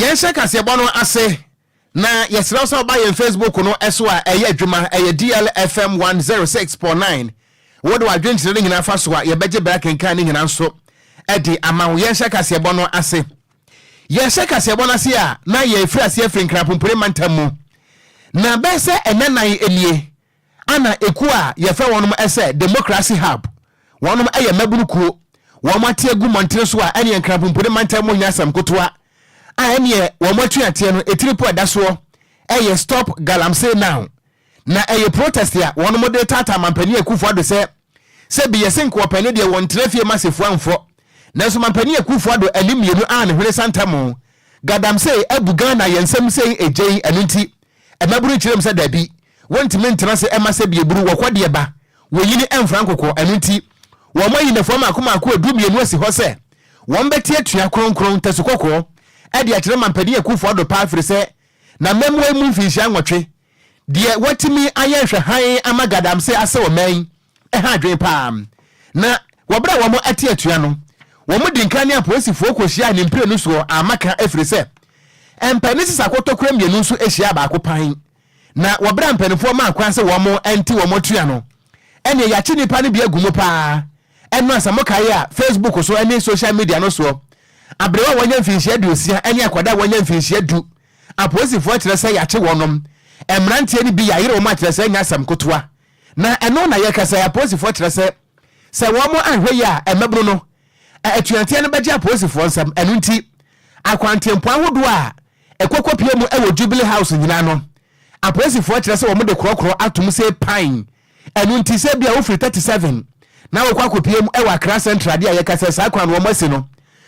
Yɛnhyɛ kaseɛbɔ no ase na yɛsrɛ wo sɛ woba yɛn Facebook no so a, ɛyɛ adwuma, ɛyɛ DLFM 106.9. Wode w'adwenkyerɛ no nyinaa fa so a, yɛbɛgye berɛ akenkan ne nyinaa nso de ama wo. Yɛnhyɛ kaseɛbɔ no ase. Yɛhyɛ kaseɛbɔ no ase a, na yɛfiri aseɛ firi Nkrapompire mantam mu. Na bɛyɛ sɛ ɛnɛ nan nie ana ekuo a yɛfrɛ wɔnom sɛ Democracy Hub, wɔnom yɛ mmabunu kuo, wɔn ate agu mmɔntene so a ɛneɛ Nkrapompire mantam mu nyɛ asɛm kotoa a ɛneɛ wɔn atuateɛ no etiri po ɛda soɔ ɛyɛ Stop Galamsey Now. Na ɛyɛ protest a wɔnom de taataa Mampanin Akufo Addo sɛ sɛ bi yɛse nkoɔpɛne deɛ wɔntena fie ma sefua mfɔ, nanso Mampanin Akufo Addo anim mmienu a ne hwene santamo Gadamsey abu Ghana yɛn nsɛm sei egyei, ɛno nti mmabunu kyerɛ mu sɛ dabi, wɔntumi ntena ase mma sɛ bieburu wɔkɔ deɛ ba, wɔnyini mfra nkokɔ, ɛno nti wɔn ayi nnafua mmaako mmaako 12 asi hɔ sɛ wɔn bɛte atua kronkron ntasu kɔkɔɔ de akyerɛ Mampanin Akufo Addo paa firi sɛ na mmɛmmoa yi mu mfinhyia 8 deɛ watumi ayɛ nhwɛ hann ama Gadamsey asɛ ɔman yi ɛha adwene paa. Na wɔ berɛ a wɔn ate atua no, wɔn di nkan ne apolisifoɔ kɔhyiaa ne mprenu soɔ amma ka ɛfiri sɛ mpanin sesa kɔtɔkorɛ mmienu nso hyiaa baako pan. Na wɔ berɛ a mpanimfoɔ maa kwan sɛ wɔn nte wɔn atua no, ɛneɛ yɛakye nnipa no bi agu mu paa. Ɛno a sɛ mokae a, Facebook so ne social media no soɔ, aberewa a wanya mfinhyia 60 ne akwadaa a wanya mfinhyia 10, apolisifoɔ kyerɛ sɛ yɛakye wɔnom. Mmeranteɛ no bi yɛayere wɔn akyerɛ sɛ ɛnyɛ asɛm kotoa. Na ɛno na yɛkasa yi, apolisifoɔ kyerɛ sɛ, sɛ wɔn anhwɛ yie a, mmabunu no atuateɛ no bɛgye apolisifoɔ nsam. Ɛno nti, akwantempɔn ahodoɔ a ɛkɔkɔpie mu wɔ Jubilee House nyinaa no, apolisifoɔ kyerɛ sɛ wɔn de korɔkorɔ atom sɛ pan. Ɛno nti, sɛ ebia wofiri 37 na wokɔ akɔpie mu wɔ Accra Central adeɛ a yɛka sɛ saa kwan no wɔn asi no,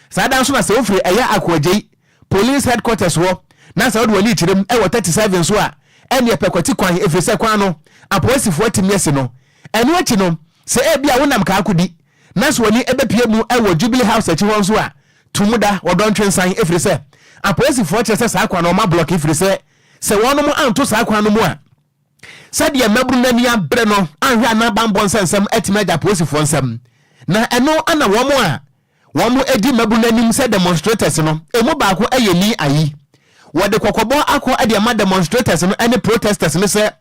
saa da nso na sɛ wofiri ɛyɛ Akoagyei Police Headquarters hɔ na sɛ wode w'ani kyerɛ mu wɔ 37 nso a, ɛnneɛ pɛ kwati kwan ɛfiri sɛ kwan no apolisifoɔ atumi asi no. Ɛno akyi no, sɛ ebia wonam Kaakodi na sɛ w'ani bɛpue mu wɔ Jubilee House akyi hɔ nso a, to mu da wɔ Dɔntwensan ɛfiri sɛ apolisifoɔ kyerɛ sɛ saa kwan no wɔablɔke ɛfiri sɛ sɛ wɔnom anto saa kwan no mu a, Sɛdeɛ mmabunu no ani abere no anhwɛ a na bammɔ nsɛnsɛm atumi agya apolisifoɔ nsam. Na ɛno na wɔn a wɔdi mmabunu no anim sɛ demonstrators no, ɛmu baako yɛ Nii Ayi. Wɔde kɔkɔbɔ akɔ de ama demonstrators no ne protesters no sɛ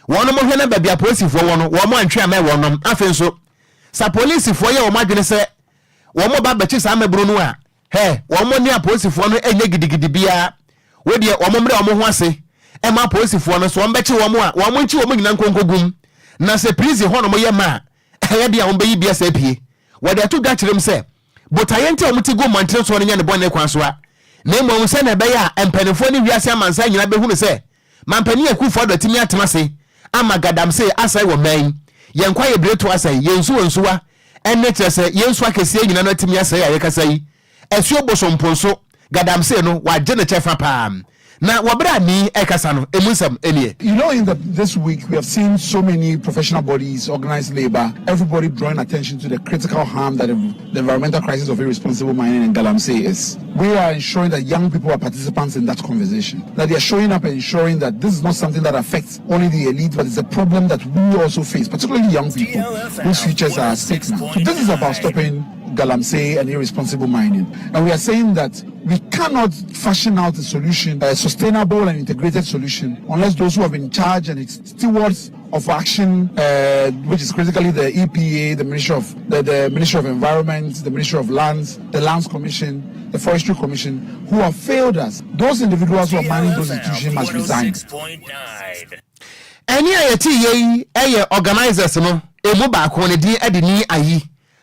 wɔn hwɛ na baabi apolisifoɔ wɔ no wɔn antwe ammɛn wɔnom. Afei nso, sɛ apolisifoɔ yɛ wɔn adwene sɛ wɔn ba bɛkye saa mmabunu no a, Hɛ, wɔn ne apolisifoɔ no nyɛ gidigidi biara. Wo deɛ, wɔn mmrɛ wɔn ho ase mma apolisifoɔ no, sɛ wɔbɛkye wɔn a, wɔn nkye wɔn nyinaa nko nkɔgum. Na sɛ prison hɔnom yɛ ma a, ɛyɛ den a wɔbɛyi bi asa apue. Wɔde ato dwa kyerɛ mu sɛ, botaeɛ nti a wɔte gu mmɔntene soɔ no nyɛ ne bɔne kwan so a, na mmom sɛdeɛ ɛbɛyɛ a mpanimfoɔ ne wiase amansan nyinaa bɛhunu sɛ Mampanin Akuffo Addo atumi atena ase ama gadamsey asɛe wɔ man yi, yɛn kwaeɛ bireto asɛe, yɛn nsuwa nsuwa ɛne kyerɛ sɛ yɛn nsuo akɛseɛ nyina no atumi asɛe a yɛkasa yi, asuo Bosomponso gadamsey no wagye ne kyɛfa paa. Na wɔ berɛ a Nii ɛrekasa no, ɛmu nsɛm nie. You know in the this week we have seen so many professional bodies, organized labor, everybody drawing attention to the critical harm that the environmental crisis of irresponsible mining and galamsey is. We are ensuring that young people are participants in that conversation, that they are showing up and ensuring that this is not something that affects only the elite, but it's a problem that we also face, particularly young people whose futures are at stake now. So this is about stopping galamsey and irresponsible mining. And we are saying that we cannot fashion out a solution, a sustainable and integrated solution, unless those who have been in charge and its stewards of action, which is critically the EPA, the Ministry of the, the Ministry of Environment, the Ministry of Lands, the Lands Commission, the Forestry Commission, who have failed us. Those individuals who are manning those institutions must resign. Ɛnne a yɛte yɛ yi yɛ organisers no emu baako, ne din de Nii Ayi,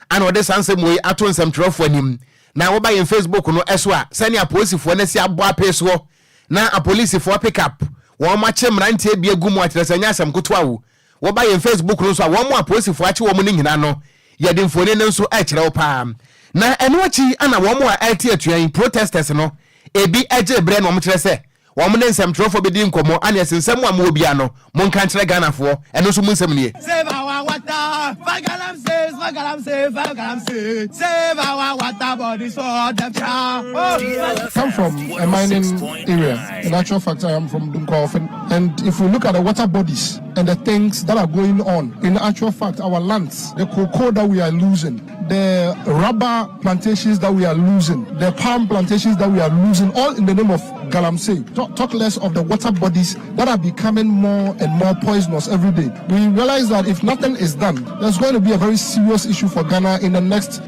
ana ɔde saa nsɛm wei ato nsɛmtwerɛfoɔ anim. Na woba yɛn Facebook no so a, sɛnea apolisifoɔ no asi abɔ apee soɔ na apolisifoɔ pick up wɔn akye mmeranteɛ bi agu mu akyerɛ sɛ ɛnyɛ asɛm ketewa o. Woba yɛn Facebook no nso a, wɔn a apolisifoɔ akye wɔn no nyinaa no, yɛde mfoni no nso rekyerɛ wo paa. Na ɛno akyi na wɔn a ɛrete atua yi, protesters no, ebi gye berɛ na wɔkyerɛ sɛ Wɔn ne nsɛmtwerɛfoɔ bɛdi nkɔmmɔ ane ɛse nsɛm a mowɔ biara no monka nkyerɛ Ghanafoɔ. Ɛno nso mu nsɛm nie. Save our water, fight galamsey, fight galamsey, fight galamsey, save our water bodies for the future. Oh. Come from a mining area. In actual fact, I am from Dunkwa, and if we look at the water bodies and the things that are going on, in actual fact, our lands, the cocoa that we are losing, the rubber plantations that we are losing, the palm plantations that we are losing, all in the name of galamsey. Talk, talk less of the water bodies that are becoming more and more poisonous every day. We realize that if nothing is done, there's going to be a very serious issue for Ghana in the next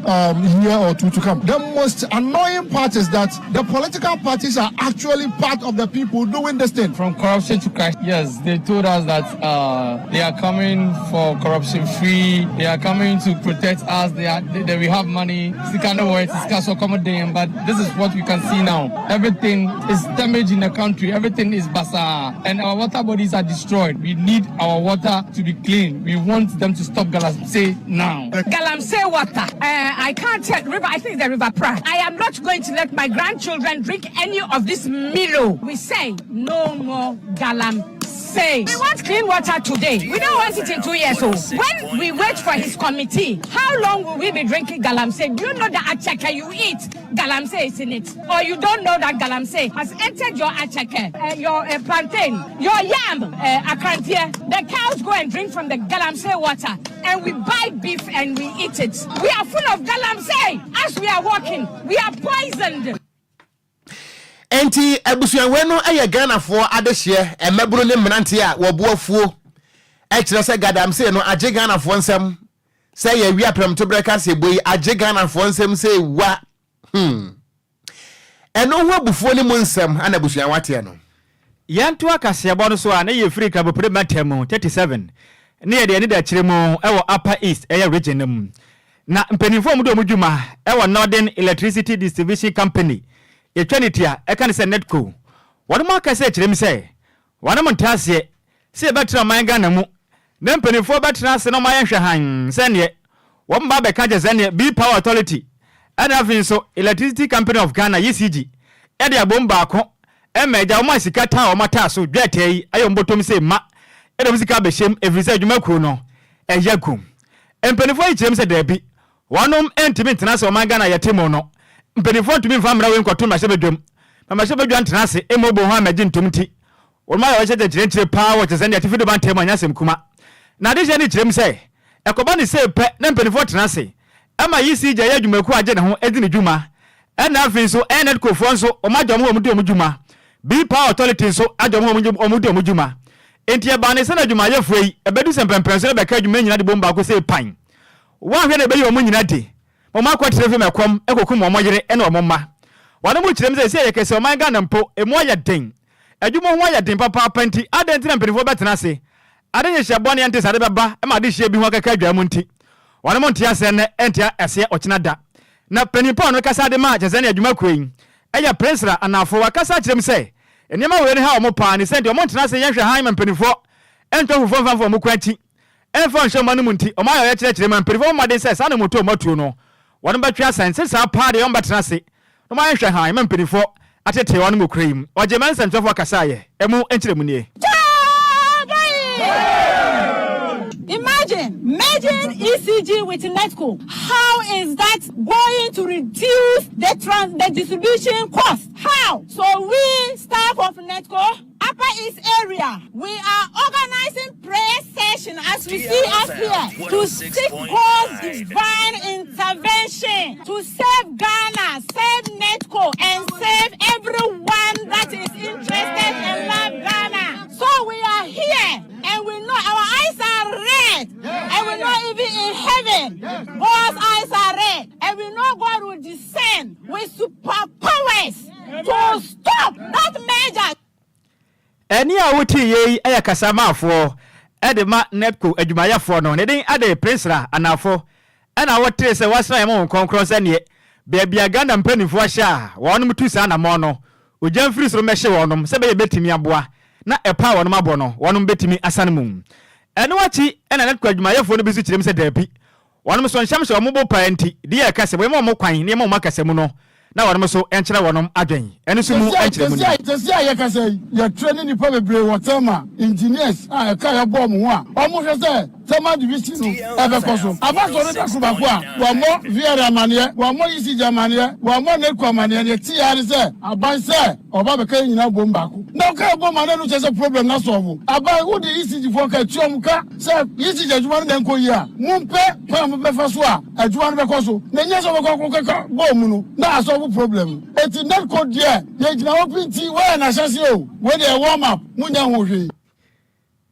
year or two to come. The most annoying part is that the political parties are actually part of the people doing this thing. From corruption to Christ, yes, they told us that they are coming for corruption free. They are coming to protect us. They are they, we have money. But this is what we can see now. Everything is damaged in the country. Everything is basa, and our water bodies are destroyed. We need our water to be clean. We want them to stop Galamsey now. Galamsey water. I can't tell. River. I think the River Pra. I am not going to let my grandchildren drink any of this Milo. We say no more Galamsey. We want clean water today. We don't want it in 2 years. So when we wait for his committee, how long will we be drinking Galamsey? Do you know that acheke you eat, Galamsey is in it? Or you don't know that Galamsey has entered your acheke, your plantain, your yam, akrantie? The cows go and drink from the Galamsey water, and we buy beef and we eat it. We are full of Galamsey. As we are walking, we are poisoned. Enti abusuawe no yɛ Ghanafoɔ adehyeɛ, mmɛboro ne mmeranteɛ a wɔbo afuo ɛkyerɛ sɛ galamsey no agye Ghanafoɔ nsɛm sɛ yɛwi aprɛmtoberɛ kaseɛbɔ yi agye Ghanafoɔ nsɛm sɛ wa. Ɛno ho abufuo ne mu nsɛm ana abusua wateɛ no. Yɛnto akaseɛbɔ no so a, ne yɛfiri Krabopere mantam 37 ne yɛde ani da kyerɛ mu ɛwɔ Upper East ɛyɛ region no mu, na mpanimfoɔ mu de ɔmo dwuma ɛwɔ Northern Electricity Distribution Company, yɛtwa ne tia ɛka ne sɛ NEDCO, wɔn mu aka sɛ kyerɛ mu sɛ wɔn mo nte aseɛ sɛ yɛbɛtena ɔman Ghana mu na mpanimfoɔ bɛtena ase na ɔmo ayɛ nhwɛ sɛneɛ wɔn ba bɛka kyɛ sɛneɛ B Power Authority ɛna afei nso Electricity Company of Ghana, ECG, ɛde abom baako ɛma agya wɔn a sika taa wɔn ataa so dwɛtɛ yi ayɛ wɔn bɔtɔm sɛ ma ɛde wɔn sika abɛhyɛm ɛfiri sɛ adwumakuo no ɛyɛ gu. Mpanimfoɔ yi kyerɛ mu sɛ daabi, wɔnom ntumi ntena ase. Ɔman Ghana yɛte mu no, mpanimfoɔ ntumi nfa mmara wei nkɔto mmarahyɛbadwam na mmarahyɛbadwa ntena ase ɛma obo ho amagye ntom, nti wɔn ayɛ wɔhyɛ kyerɛkyerɛ paa wɔ kyerɛ sɛ deɛ atifi do ba ntɛm anyɛ asɛm kuma. Na adehyɛ no kyerɛ mu sɛ ɛkɔba ne sɛ pɛ na mpanimfoɔ tena ase ɛma ECG ɛyɛ adwumakuo agye ne ho adi ne dwuma, ɛna afei nso ɛyɛ NEDCOfoɔ nso wɔn agye wɔn ho wɔn di wɔn dwuma, B Power Authority nso agye wɔn ho wɔn di wɔn dwuma, nti ɛbaa ne sɛ na adwumayɛfoɔ yi ɛbɛdu sɛ mpɛmpɛn so ɛbɛka adwuma nyinaa de bom baako sɛ pan wɔn ahwɛ na ɛbɛyi wɔn nyinaa di wɔn akɔtena fam ɛkɔm ɛkɔkum wɔn yere ɛne wɔn mma. Wɔn mu kyerɛ mu sɛ sɛ yɛ kɛse ɔman Ghana mpo emu ayɛ den, adwuma ho ayɛ den papaapa, nti adan nti na mpanimfoɔ bɛtena ase ade nyehyɛ bɔne ɛnte sɛ ade bɛba ɛma ade hyia bi ho akeka adwa mu, nti wɔn mo nte aseɛ nnɛ ɛnte aseɛ ɔkyena da. Na mpanimfoɔ a ɔno kasa de ma kyerɛ sɛ ne adwuma kuo yi ɛyɛ Prinsra Anafo, wakasa kyerɛ mu sɛ nneɛma wei no ha wɔn paa ne sɛ nti wɔn ntena ase yɛnhwɛ han ma mpanimfoɔ ɛntɔ fufuo mfa mfa wɔn kwan akyi ɛmfa nhyɛ ɔma no mu, nti ɔmo ayɛ ɔyɛkyerɛkyerɛ ma mpanimfoɔ mmɔden sɛ saa na moto ɔmo atuo no wɔn bɛtwe asan sɛ saa paa deɛ wɔn bɛtena ase na wɔn ayɛ nhwɛ han ma mpanimfoɔ atete wɔn mu kura yi mu. Ɔgye ma nsɛmtwerɛfoɔ kasaeɛ ɛmu nkyerɛ mu nie. Imagine merging ECG with NEDCO. How is that going to reduce the distribution cost? How? So we, staff of NEDCO, Upper East area, we are organizing prayer session as we see us here to seek God's divine intervention to save Ghana, save NEDCO, and save everyone that is interested and love Ghana. So we are here and we know our eyes are red and we know even in heaven God's eyes are red and we know God will descend with superpowers to stop that merger. Ɛne a wote yei yɛ kasamaafoɔ ɛde ma NEDCO adwumayɛfoɔ no, ne den ade Prinsra Anafo, ɛna wɔtee sɛ wɔasra yɛn mo nkɔnkrɔn sɛneɛ baabi a Ghana mpanimfoɔ ahyɛ a wɔnom tu saa anammɔn no, ogya mfiri soro mmɛhye wɔnom sɛ bɛyɛ bɛtumi aboa na ɛpa a wɔnom abɔ no wɔnom bɛtumi asane mu. Ɛno akyi ɛna NEDCO adwumayɛfoɔ no bi nso kyerɛ mu sɛ daabi, wɔnom so nhyɛm hyɛ wɔn bo paa, nti deɛ ɛka sɛ wɔma wɔn kwan nneɛma wɔn akasa mu no na wɔnom nso nkyerɛ wɔnom adwen, ɛno nso mu nkyerɛ mu ni. Tɛsi a yɛkasa yi, yɛtrɛ ne nipa bebree wɔ Tɛma engineers a ɛka yɛbɔ ɔmo ho a ɔmo hwɛ sɛ Tema division no ɛbɛkɔ so. Aba sɔre da koro baako a, wɔammɔ VRA amanneɛ, wɔammɔ ECG amanneɛ, wɔammɔ NEDCO amanneɛ. Deɛ ɛte ara ne sɛ aban sɛ ɔba abɛka yɛn nyinaa bom baako. Na ɔka yɛn bom a na ɛno kyerɛ sɛ problem no asɔlvo. Aban, wode ECG foɔ ka, tua wɔn ka sɛ ECG adwuma no na ɛnkɔ yie a, mompɛ kwan a mobɛfa so a adwuma no bɛkɔ so. Na ɛnyɛ sɛ wɔbɛkɔ akɔkeka bom no na asɔlvo problem no. Enti NEDCO deɛ, yɛgyina hɔ pintinn, wei yɛ n'ahyɛseɛ o, wei deɛ ɛyɛ warm up, monnyɛ ho hwee.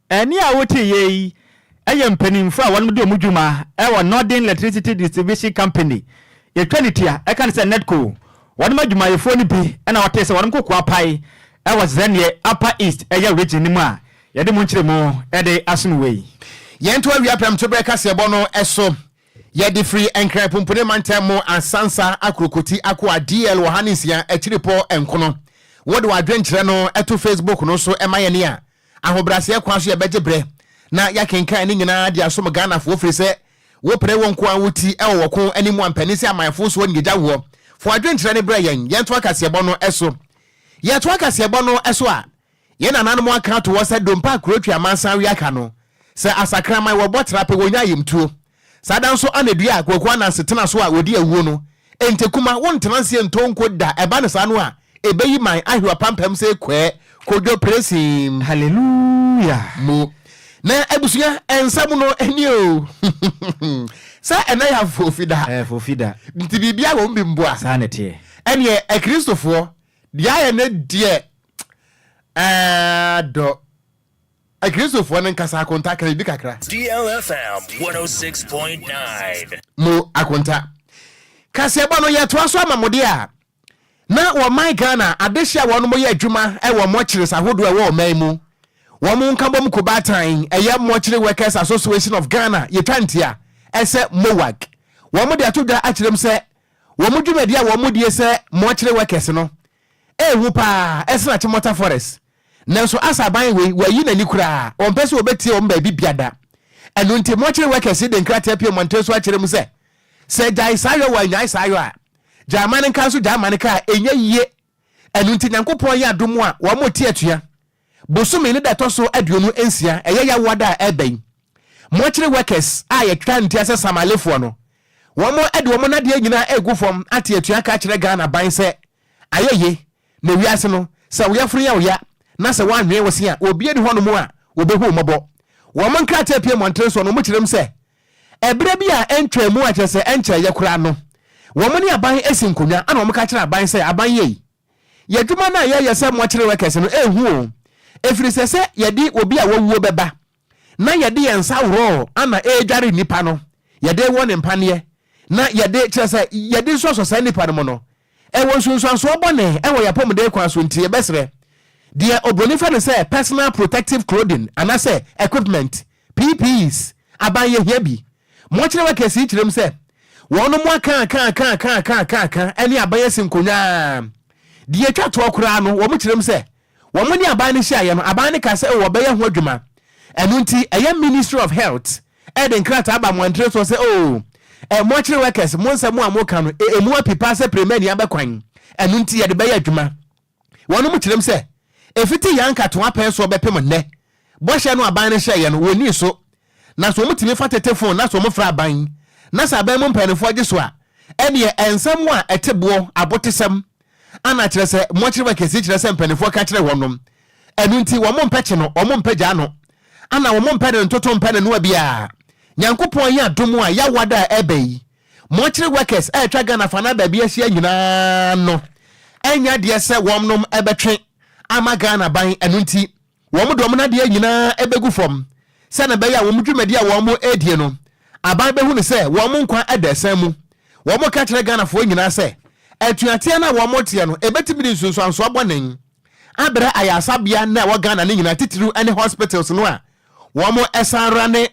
Ɛnne a woteeɛ yi yɛ mpanimfoɔ a wɔnom di wɔn dwuma wɔ Northern Electricity Distribution Company, yɛtwa ne ti a ɛka ne sɛ NEDCO, wɔnom adwumayɛfoɔ no bi na wɔtee sɛ wɔnom koko apae wɔ Zɛneɛ Upper East ɛyɛ region no mu a yɛde mu nkyerɛmu de asom wei. Yɛnto awia prɛmtoberɛ kaseɛbɔ no so. Yɛde firi Nkran Pumpuni Mantam mu Asansa Akurokoti Akoa DL ɔha ne nsia akyiripɔ nkono. Wode w'adwenkyerɛ no to Facebook no so ma yɛn a, ahobrɛaseɛ kwan so yɛbɛgye berɛ na yɛakenkan ne nyinaa de asom Ghanafoɔ firi sɛ wopere wo nko ara wo ti wɔ wɔko anim a mpanin sɛ amanfo soɔ ne yɛgya woɔ. Fa w'adwenkyerɛ no brɛ yɛn, yɛnto akaseɛbɔ no so. Yɛto akaseɛbɔ no so a, yɛn nananom aka ato hɔ sɛ dompe a kuro twe amansan we aka no, sɛ asakraman wɔbɔ tra pɛ wɔnya ayamtuo. Saa da nso ana dua a Kwaku Ananse tena so a wɔdi awuo no, ntekuma, wontena nseɛ ntɔ nko da, ɛba no saa no a, ɛbɛyi man ahwe ɔpampam sɛ kwɛɛ, kodwo presim. Hallelujah. Mu. Na abusua, nsɛm no nie o. Sɛ ɛnɛ yɛ afofida. Ɛyɛ afofida. Nti biribiara wɔ mu bi mboa. Saa na ɛteɛ. Ɛneɛ akristofoɔ, deɛ ayɛ ne deɛ, ɛɛ dɔ. Akristofoɔ no nkasa akonta ka biribi kakra. DLFM 106.9. Mo akonta. Kaseɛbɔ no yɛtoa so ama mo deɛ a, na wɔman Ghana adehye a wɔnom yɛ adwuma wɔ mɔkyerɛs ahodoɔ a ɛwɔ ɔman mu. Wɔn nkabom kobaatan ɛyɛ Mortuary Workers Association of Ghana yɛtwa ntia ɛsɛ MOWAG. Wɔn de ato dwa akyerɛ mu sɛ wɔn dwumadi a wɔn die sɛ mortuary workers no ɛɛhu paa ɛsene Achimota Forest. Nanso asa aban wei wayi n'ani koraa, ɔmpɛ sɛ wɔbɛtie wɔn baabi biada. Ɛno nti mortuary workers yi de nkrataa pue mmɔnten so akyerɛ mu sɛ, sɛ gyae saa yɔ wɔannyae saa yɔ a, gyae aman nka nso gyae aman ka a, ɛnyɛ yie. Ɛno nti Nyankopɔn yɛ adom a wɔte atua. Bosome ne da ɛtɔ so 26, ɛyɛ Yawoa da a ɛreba yi, mortuary workers a yɛtwa ntia sɛ Samalefoɔ no, wɔn de wɔn nnadeɛ nyinaa regu fam ate atua aka akyerɛ Ghana ban sɛ ayɛ ye, na wiase no, sɛ wo yafunu yɛ wo ya na sɛ woanwee wo se a, obiara nni hɔnom a obehu wo mmɔbɔ. Wɔn nkrataa pue mmɔnten soɔ no, wɔkyerɛ mu sɛ, ɛberɛ bi a ɛntwaa mu a kyerɛ sɛ ɛnkyɛeɛ koraa no, wɔn ne aban asi nkonnwa ɛna wɔka kyerɛ aban sɛ, Aban ei, yɛn adwuma no a yɛyɛ sɛ mortuary workers no, ɛnhu o, ɛfiri sɛ sɛ yɛde obi a wawuo bɛba na yɛde yɛn nsa worɔɔ ana ɛredware nnipa no, yɛde rewɔ no mpaneɛ, na yɛde, kyerɛ sɛ, yɛde nsɔsɔ saa nnipa no mu no, ɛwɔ nsunsuansoɔ bɔne wɔ yɛn apɔmuden kwan so nti yɛbɛsrɛ deɛ obroni frɛ no sɛ personal protective clothing anaasɛ equipment, PPEs, aban yɛhia bi. Mortuary workers yi kyerɛ mu sɛ wɔnom aka aka aka aka aka aka aka ne aban asi nkonnwa ara. Deɛ ɛtwa toɔ koraa no wɔn kyerɛ mu sɛ Wɔn ne aban no hyiaeɛ no, aban no kaa sɛ oh wɔbɛyɛ ho adwuma. Ɛno nti ɛyɛ Ministry of Health de nkrataa ba mmɔntene soɔ sɛ oh eh, mortuary workers mo nsɛm a moka no eh, ɛmu api paa sɛ piremani abɛkwan, ɛno nti yɛde bɛyɛ adwuma. Wɔnom kyerɛm sɛ ɛfiti yɛn ankatoa pɛn soɔ bɛpem nnɛ, bɔhyɛ no aban no hyɛeɛ no wɔnnii so. Na sɛ wɔtumi fa tete fon na sɛ wɔfrɛ aban na sɛ aban mu mpanimfoɔ gye so a, ɛneɛ nsɛm a ɛte boɔ, abotesɛm, Ana kyerɛ sɛ mortuary workers yi kyerɛ sɛ mpaninfoɔ ka kyerɛ wɔnom. Ɛno nti wɔn mpɛ kye no, wɔn mpɛ gyaa no. Ana wɔn mpɛ ne ntoto mpɛ ne noa biara. Nyankopɔn yɛ adom a Yawoada a ɛreba yi, mortuary workers a atwa Ghana fa no baabi ahyia nyinaa no ɛnyɛ adeɛ sɛ wɔnom bɛtwe ama Ghana ban. Ɛno nti Wɔn de wɔn nnadeɛ nyinaa bɛgu fam, sɛdeɛ ɛbɛyɛ a wɔn dwumadie a wɔredie no, aban bɛhu no sɛ wɔn nkwa da asiane mu. Wɔka kyerɛ Ghanafoɔ nyinaa sɛ, atuateɛ no a wɔreteɛ no, ɛbɛtumi de nsunsuansoɔ bɔne abrɛ ayaresabea no a ɛwɔ Ghana no nyinaa, titiriw ne hospitals no a wɔsan rane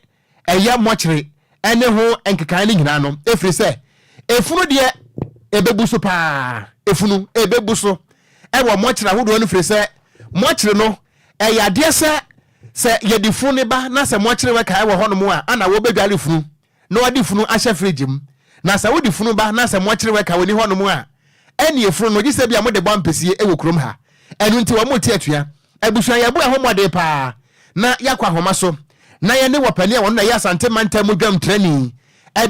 ɛyɛ mɔkyere ne ho nkekae no nyinaa no, ɛfiri sɛ efunu deɛ ɛbɛbu so paa, efunu ɛbɛbu so ɛwɔ mɔkyere ahodoɔ no, firi sɛ mɔkyere no ɛyɛ adeɛ sɛ sɛ yɛde funu ne ba na sɛ mɔkyere wɛka ɛwɔ hɔnom a, ana wɔbɛdware funu na wɔde funu ahyɛ fridge mu. Na sɛ wode funu ba na sɛ mɔkyere wɛka wɔni hɔnom a, ɛne efunu no gye sɛ bi a mode bɔ ampesie ɛwɔ kurom ha. Ɛno nti wɔn te atua. Abusua yɛbɔ ɛho mmɔden paa na yɛakɔ ahoma so. na yɛne wɔpanin a ɔno na ɛyɛ Asante mantam mu dwamtrani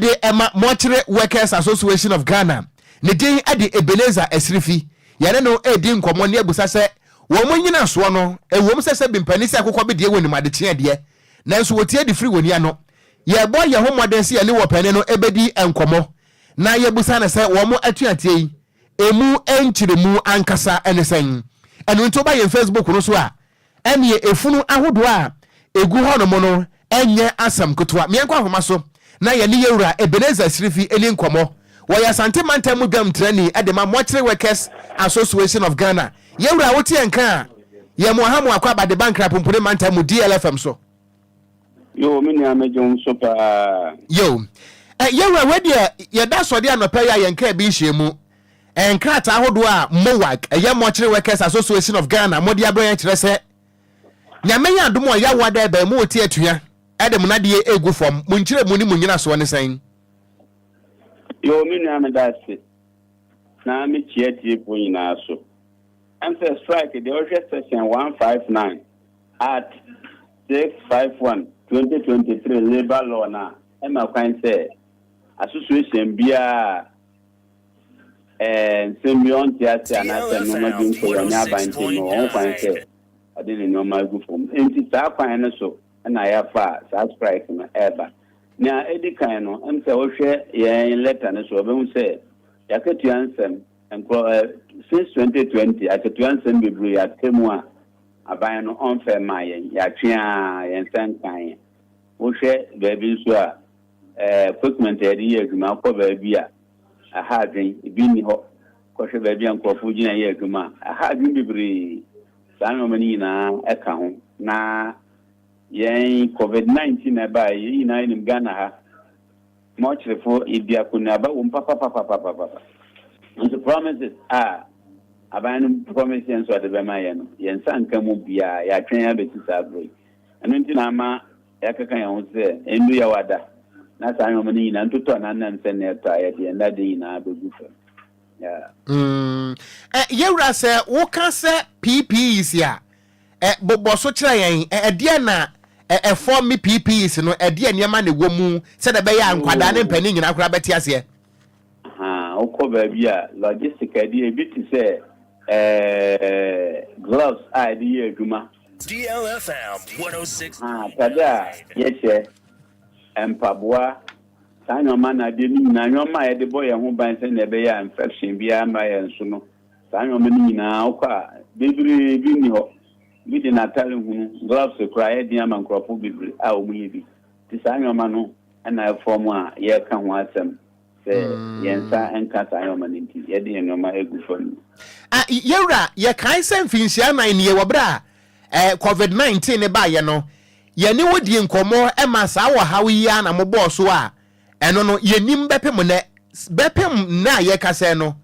de ma Mortuary Workers Association of Ghana, ne din de Ebenezer Asirifi. Yɛne no redi nkɔmmɔ ne abusa sɛ wɔn nnyinasoɔ no, ɛwom sɛ sɛbi mpanin sɛ akokɔ bedeɛ wɔnim adekyeɛ deɛ, nanso wɔtie de firi wɔn ano. Yɛrebɔ yɛn ho mmɔden sɛ yɛne wɔpanin no bɛdi nkɔmmɔ na yɛabusa no sɛ wɔn atuateɛ yi, ɛmu nkyerɛmu ankasa ne sɛn. Ɛno nti woba yɛn Facebook no so a, Ɛnneɛ efunu ahodoɔ a ɛgu hɔnom no nyɛ asɛm ketewa. Meɛnkɔ ahoma so na yɛne Yɛwura Ebenezer Sirifi nni nkɔmmɔ. Wɔyɛ Asante Mantam mu dwamtrani de ma Mortuary Workers Association of Ghana. Yɛwura, wote yɛn nka a, yɛn mo aha mo akɔ aba de ba Nkran Pumpuni Mantam mu DLFM so. Yoo, me nua megye wo so paa. Yoo. Eh, yɛwura, wei deɛ yɛda sɔde anɔpa yi a yɛn kaa bi nhyɛ mu. Nkrataa ahodoɔ a MOWAG, ɛyɛ Mortuary Workers Association of Ghana, mode abrɛ yɛn kyerɛ sɛ Nyame yɛ adom a ɔyɛ awoa dɛ bɛn mo te atua de mo nadeɛ egu fam. Mo nkyerɛmu ne mo nyinasoɔ ne sɛn? Yoo me nua meda ase na me kyia atiefoɔ nyinaa so. Ɛm sɛ strike deɛ wohwɛ section 159 art 651 2023 labour law no a ɛma kwan sɛ association biara a nsɛm bi a ɔnte ase anaasɛ nneɛma bi nkɔ yie ɔne aban ntam no, ɔwɔ ho kwan sɛ ɔde ne nneɛma gu fam. Enti saa kwan no so na yɛafa a saa strike no reba. Nea edi kan no, ɛm sɛ wohwɛ yɛn lɛta no so a, wobɛhu sɛ yɛakatua nsɛm, nkorɔ ɛ, since 2020, akatua nsɛm bebree aka mu a aban no ɔmfɛ mmaa yɛn. Yɛatwe ara, yɛn nsa nkaa yɛn. Wohwɛ baabi nso a, Equipment a yɛde yɛ adwuma, wokɔ baabi a, ɛha adwene, ebi nni hɔ. Kɔhwɛ baabi a nkurɔfo gyina yɛ adwuma a, ɛha adwene bebree. Saa nneɛma no nyinaa ka ho. Na yɛn Covid 19 a ɛbaeɛ, yɛn nyinaa yɛnim Ghana ha, mɔkyerefo, yɛdi akɔneaba wom papapapapapa. Nso promises a aban no promise yɛn sɛ ɔde bɛma yɛn no, yɛn nsa nka mu biara, yɛatwɛn abɛsi saa berɛ yi. Ɛno nti na ama Yɛakeka yɛn ho sɛ ennu Yawada, na saa nneɛma no nyinaa ntotɔ n'anan sɛnea ɛtɔ a yɛde yɛn dade nyinaa begu fam. Yeah. Mm. Eh, yɛwura sɛ woka sɛ PPEs a, eh, bobɔ so kyerɛ yɛn, eh, ɛdeɛ na eh, ɛfɔ me PPEs no, ɛdeɛ nneɛma na ɛwɔ mu sɛdeɛ ɛbɛyɛ a nkwadaa ne mpanin nyinaa koraa bɛte aseɛ. Aha, wokɔ baabi a logistic ɛde ebi te sɛ eh, gloves a yɛde yɛ adwuma. Atade a yɛhyɛ, mpaboa, saa nneɛma no adeɛ no nyinaa, nneɛma a yɛde bɔ yɛn ho ban sɛnea ɛbɛyɛ a infection biara mma yɛn so no, saa nneɛma no nyinaa wokɔ a, bebree bi nni hɔ. Bi de n'atare hunu, gloves koraa ɛyɛ den ama nkurɔfo bebree a wɔnyɛ bi. Nti saa nneɛma no na ɛfam a yɛreka ho asɛm. Sɛ yɛn nsa nka saa nneɛma no nti, yɛde yɛn nneɛma gu fam no. Ah, yɛwura, yɛkae sɛ mfinhyia nan nie wɔ berɛ a eh, COVID-19 no baeɛ no, yɛne wo dii nkɔmmɔ ma saa ɔhaw yi ara na mobɔɔ so a ɛno no yɛnim bɛpem nnɛ. Bɛpem nnɛ a yɛkasa yi no,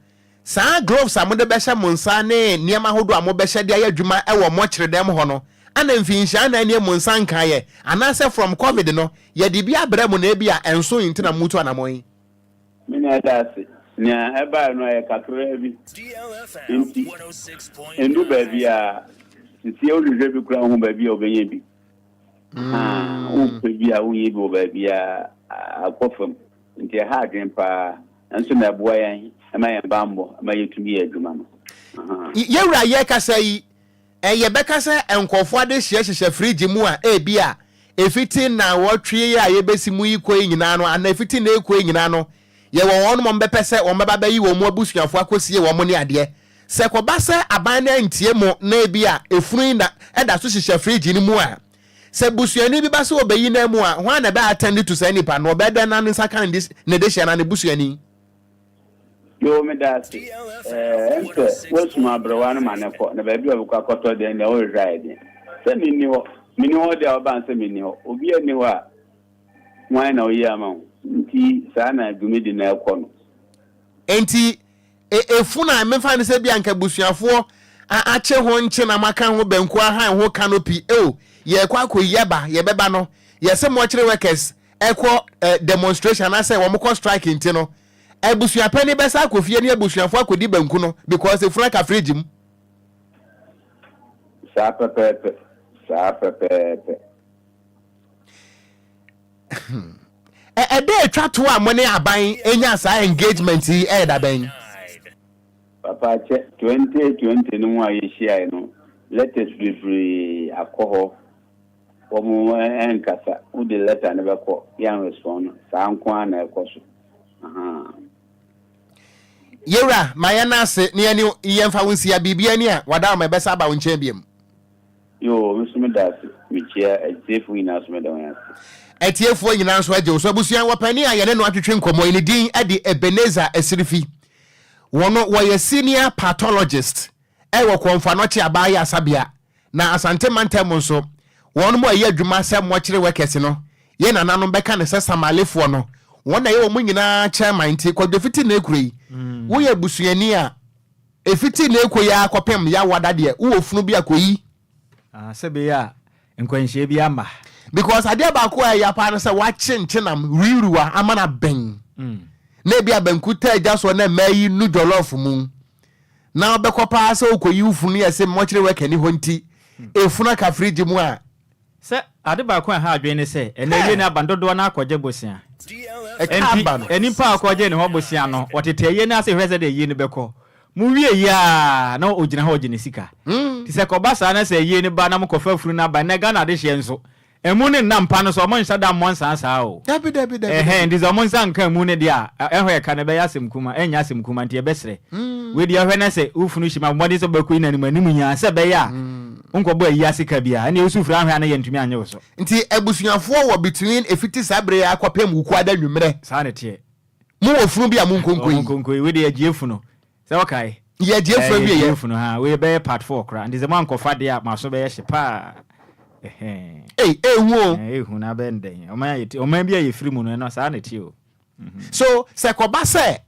Saa gloves a mode bɛhyɛ mo nsa ne nneɛma ahodoɔ a mobɛhyɛ de ayɛ adwuma wɔ mɔkyere dɛm hɔ no, ana mfinhyia anan nie mo nsa nkaeɛ? Anaasɛ from covid no, yɛde bi abrɛ mo na ebia ɛnso nti na moretu anamɔn yi? Me nua yɛda ase. Nea ɛbae no ɛyɛ kakraa bi nti ɛndu baabiara. Sesie wohwehwɛ bi koraa wonhu baabi a wobɛnya bi. Ahaa, wopɛ bi a wonnya bi wɔ baabiara, akɔ fam. Nti ɛha adwene paa, nanso na ɛboa yɛn, ɛma yɛn bammɔ, ɛma yɛtumi yɛ adwuma no. Ahaa. Yɛwura yɛkasa yi, yɛbɛka sɛ nkurɔfoɔ adehyeɛ hyehyɛ fridge mu a ebia ɛfiti nnawɔtwe yi a yɛbɛsi mu yi kɔ yi nyinaa no anaa ɛfiti nnɛ rekɔ yi nyinaa no, yɛwɔ wɔn a wɔbɛpɛ sɛ wɔbɛba abɛyi wɔn abusuafoɔ akɔsie wɔn ne adeɛ. Sɛ ɛkɔba sɛ aban no antie mo na ebia efunu yi na ɛda so hyehyɛ fridge no mu a, Sɛ busuani bi ba sɛ ɔbɛyi no amu a, hwan na ɛbɛ attend to saa nipa no? Ɔbɛyɛ dɛn na ne nsa ka ne dehyeɛ anaa ne busuani? Yoo meda ase. Ɛɛ ɛm sɛ woasum aberewa no ma no kɔ, na baabi a ɔbɛkɔ akɔtɔ deɛ deɛ wohwehwɛ ayɛ den. Sɛ menni hɔ, menni hɔ deɛ a ɔba no sɛ menni hɔ. Obiara nni hɔ a, hwan na ɔyi ama wo? Nti saa na dwumadi no ɛkɔ no. Enti E efunu a memfa no sɛ bi anka abusuafoɔ a akye ho nkye na moaka ho banku ahan ho canopy eo yɛrekɔ akɔyi aba yɛbɛba no yɛse mortuary workers ɛkɔ eh, demonstration anaasɛ wɔn kɔ strike nti no abusuapɛni bɛsa akɔ fie ne abusuafoɔ akɔdi banku no because efunu aka fridge mu. Saa pɛpɛɛpɛ, saa pɛpɛɛpɛ. Ɛda atwa to a mo ne aban nya saa engagement yi ɛyɛ da bɛn? Papa kyɛ 2020 no mu a yɛhyiae no, letters bebree akɔ hɔ, wɔn ɛnkasa, wode letter no bɛkɔ, yɛn respond, saa nko ara na ɛkɔ so. Ahaa. Yɛwura, ma yɛn nan ase na yɛne yɛmfa wo nsia, biribi ani a wada ma ɛbɛsa aba wo nkyɛn biom. Yoo, me nso meda ase. Mekyia atiefoɔ nyinaa nso meda wɔn ase. Atiefoɔ nyinaa nso agye wo so. Abusua, wɔ panin a yɛne no atwetwe nkɔmmɔ yi, ne din de Ebenezer Asirifi. Wɔno, wɔyɛ Senior Pathologist wɔ Komfo Anokye Abaa Ayarsabea, na Asante mantam mu nso, wɔnom a ɛyɛ adwuma sɛ mortuary workers no, yɛn nananom bɛka no sɛ Samalefoɔ no, wɔn na ɛyɛ wɔn nyinaa chairman. Nti Kwadwo Fiti na ɛkura yi, woyɛ abusuani a, Ɛfiti nnɛ rekɔ yi ara kɔpem Yawoada deɛ wowɔ funu bi a kɔyi. Ah, sɛ beyɛ a nkwanhyia bi amma. Because adeɛ baako a ɛya paa ne sɛ wakye nkyenam wiriwiriwa ama no abɛn. Na ebi a banku taa gya soɔ na mmaa yi nu jollof mu. Na wobɛkɔ paa sɛ wokɔyi wo funu yɛ se mmɔkyere worker ni hɔ nti efunu aka fridge mu a. Sɛ ade baako a ɛha adwene ne sɛ, ɛnnɛ ayie no aba no, dodoɔ no ara kɔgye bosea. Ɛka Enti, aba no. nnipa a wɔkɔgyee ne hɔ bosea no, wɔtete ayie no ase hwɛ sɛdeɛ ayie no bɛkɔ. Mowie yie ara na ɔgyina hɔ regye ne sika. Nti sɛ ɛkɔba saa na sɛ ayie no ba na mokɔfa funu no aba, nnɛ Ghana adehyeɛ nso, Ɛmu no nna mpa no so, ɔmo nhyɛ da mmɔ nsaa saa o. Dabi dabi dabi Ɛhɛn, dabi. nti sɛ ɔmo nsa nka ɛmu no deɛ a, ɛhɔ ɛka no ɛbɛyɛ asɛm kuma, ɛnyɛ asɛm kuma, nti yɛbɛsrɛ. Wei deɛ hwɛ na sɛ wo funu hyem a, bɔ mmɔden sɛ wobɛkɔ yi no anim anim yi ara sɛ ɛbɛyɛ a wonkɔbɔ ayi ase ka biara. Ɛnneɛ wosu frɛ ahwɛ a na yɛntumi annye wo so. Nti abusuafoɔ wɔ between ɛfiti saa berɛ yi ara kɔpem Wukuada anwummerɛ. Saa na ɛteɛ. Mowɔ funu bi a monkɔnkɔ yi. Monkɔnkɔ yi, wei deɛ yɛgye funu. Sɛ wokae? Yɛ gye funu awie yɛ. Yɛ funu ha. Wei bɛyɛ part 4 koraa. Nti sɛ mo ankɔfa deɛ a, mo aso bɛyɛ hye paa. Ɛhɛn. Ei, ehu o. Ehu na abɛn dɛn. Ɔman a yɛte, ɔman bi a yɛfiri mu no, ɛno saa na ɛte o. So sɛ kɔba sɛ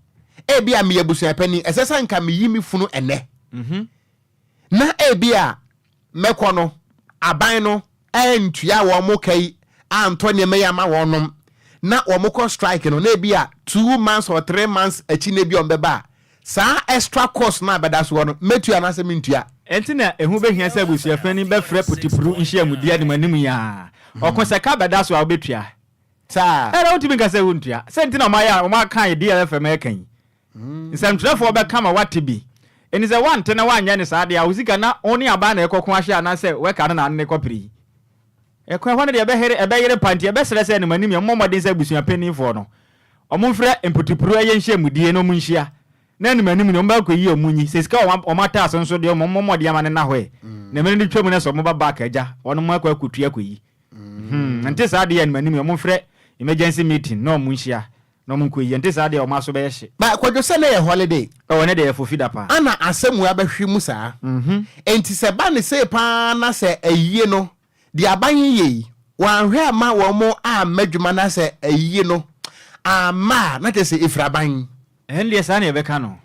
ebi a meyɛ abusuapanin, ɛsɛ sɛ nka meyi me funu ɛnɛ. Na ebi a mɛkɔ no, aban no antua wɔn ka yi antɔ nneɛma yi ama wɔnom na wɔkɔ strike no, na ebi a 2 months or 3 months akyi na ebi a wɔbɛba a, saa extra cost no a bɛda soɔ no, mɛtua anaasɛ mentua? Enti na ɛho bɛhia sɛ abusuapanin bɛfrɛ putupuru nhyiamudie anim anim yi ara. Ɔko sɛ ka bɛda so a wobɛtua. Saa. Ɛna wontumi nka sɛ wontua. Sɛ nti na wɔayɛ a wɔaka yɛ DLFM ɛka yi. Nsɛmtwerɛfoɔ bɛka ma woate bi. Enti sɛ woante na woanyɛ no saa deɛ a, wo sika na wo ne aban na ɛkɔko ahwɛ anaasɛ wɛka no na ane no kɔpere yi. Ɛkɔ ɛhɔ no deɛ ɛbɛhere, ɛbɛyere pa nti yɛbɛsrɛ sɛ anim anim yɛ mommɔ mmɔden sɛ abusua paninfoɔ no wɔmfrɛ mpotupuro ɛyɛ nhyiamudie na wɔnhyia na anim anim deɛ wɔbɛkɔ yi wɔn nyi. Sɛ sika wɔ wɔn ataase nso deɛ wɔmmɔ mmɔden ama no nna hɔ ɛ. Na mmerɛ no twam no sɛ wɔba back agya wɔnom akɔ akɔtua akɔyi. Hmm, nte saa deɛ anim anim yɛ wɔmfrɛ emergency meeting na wɔnhyia Na ɔmo nkɔ yie, ɛnte saa deɛ ɔmo aso bɛyɛ hye. But Kwadwo sɛ nɛ yɛ holiday. Oh ɛnɛ deɛ yɛ fofi da paa. Ana asɛm wei abɛhwe mu saa? Enti sɛ ɛba no sei paa na sɛ ayie no, deɛ aban yi yɛ yi, wɔanhwɛ amma wɔn amma adwuma na sɛ ayie no amma a, na kyerɛ sɛ ɛfiri aban. Ɛndeɛ saa na yɛbɛka no.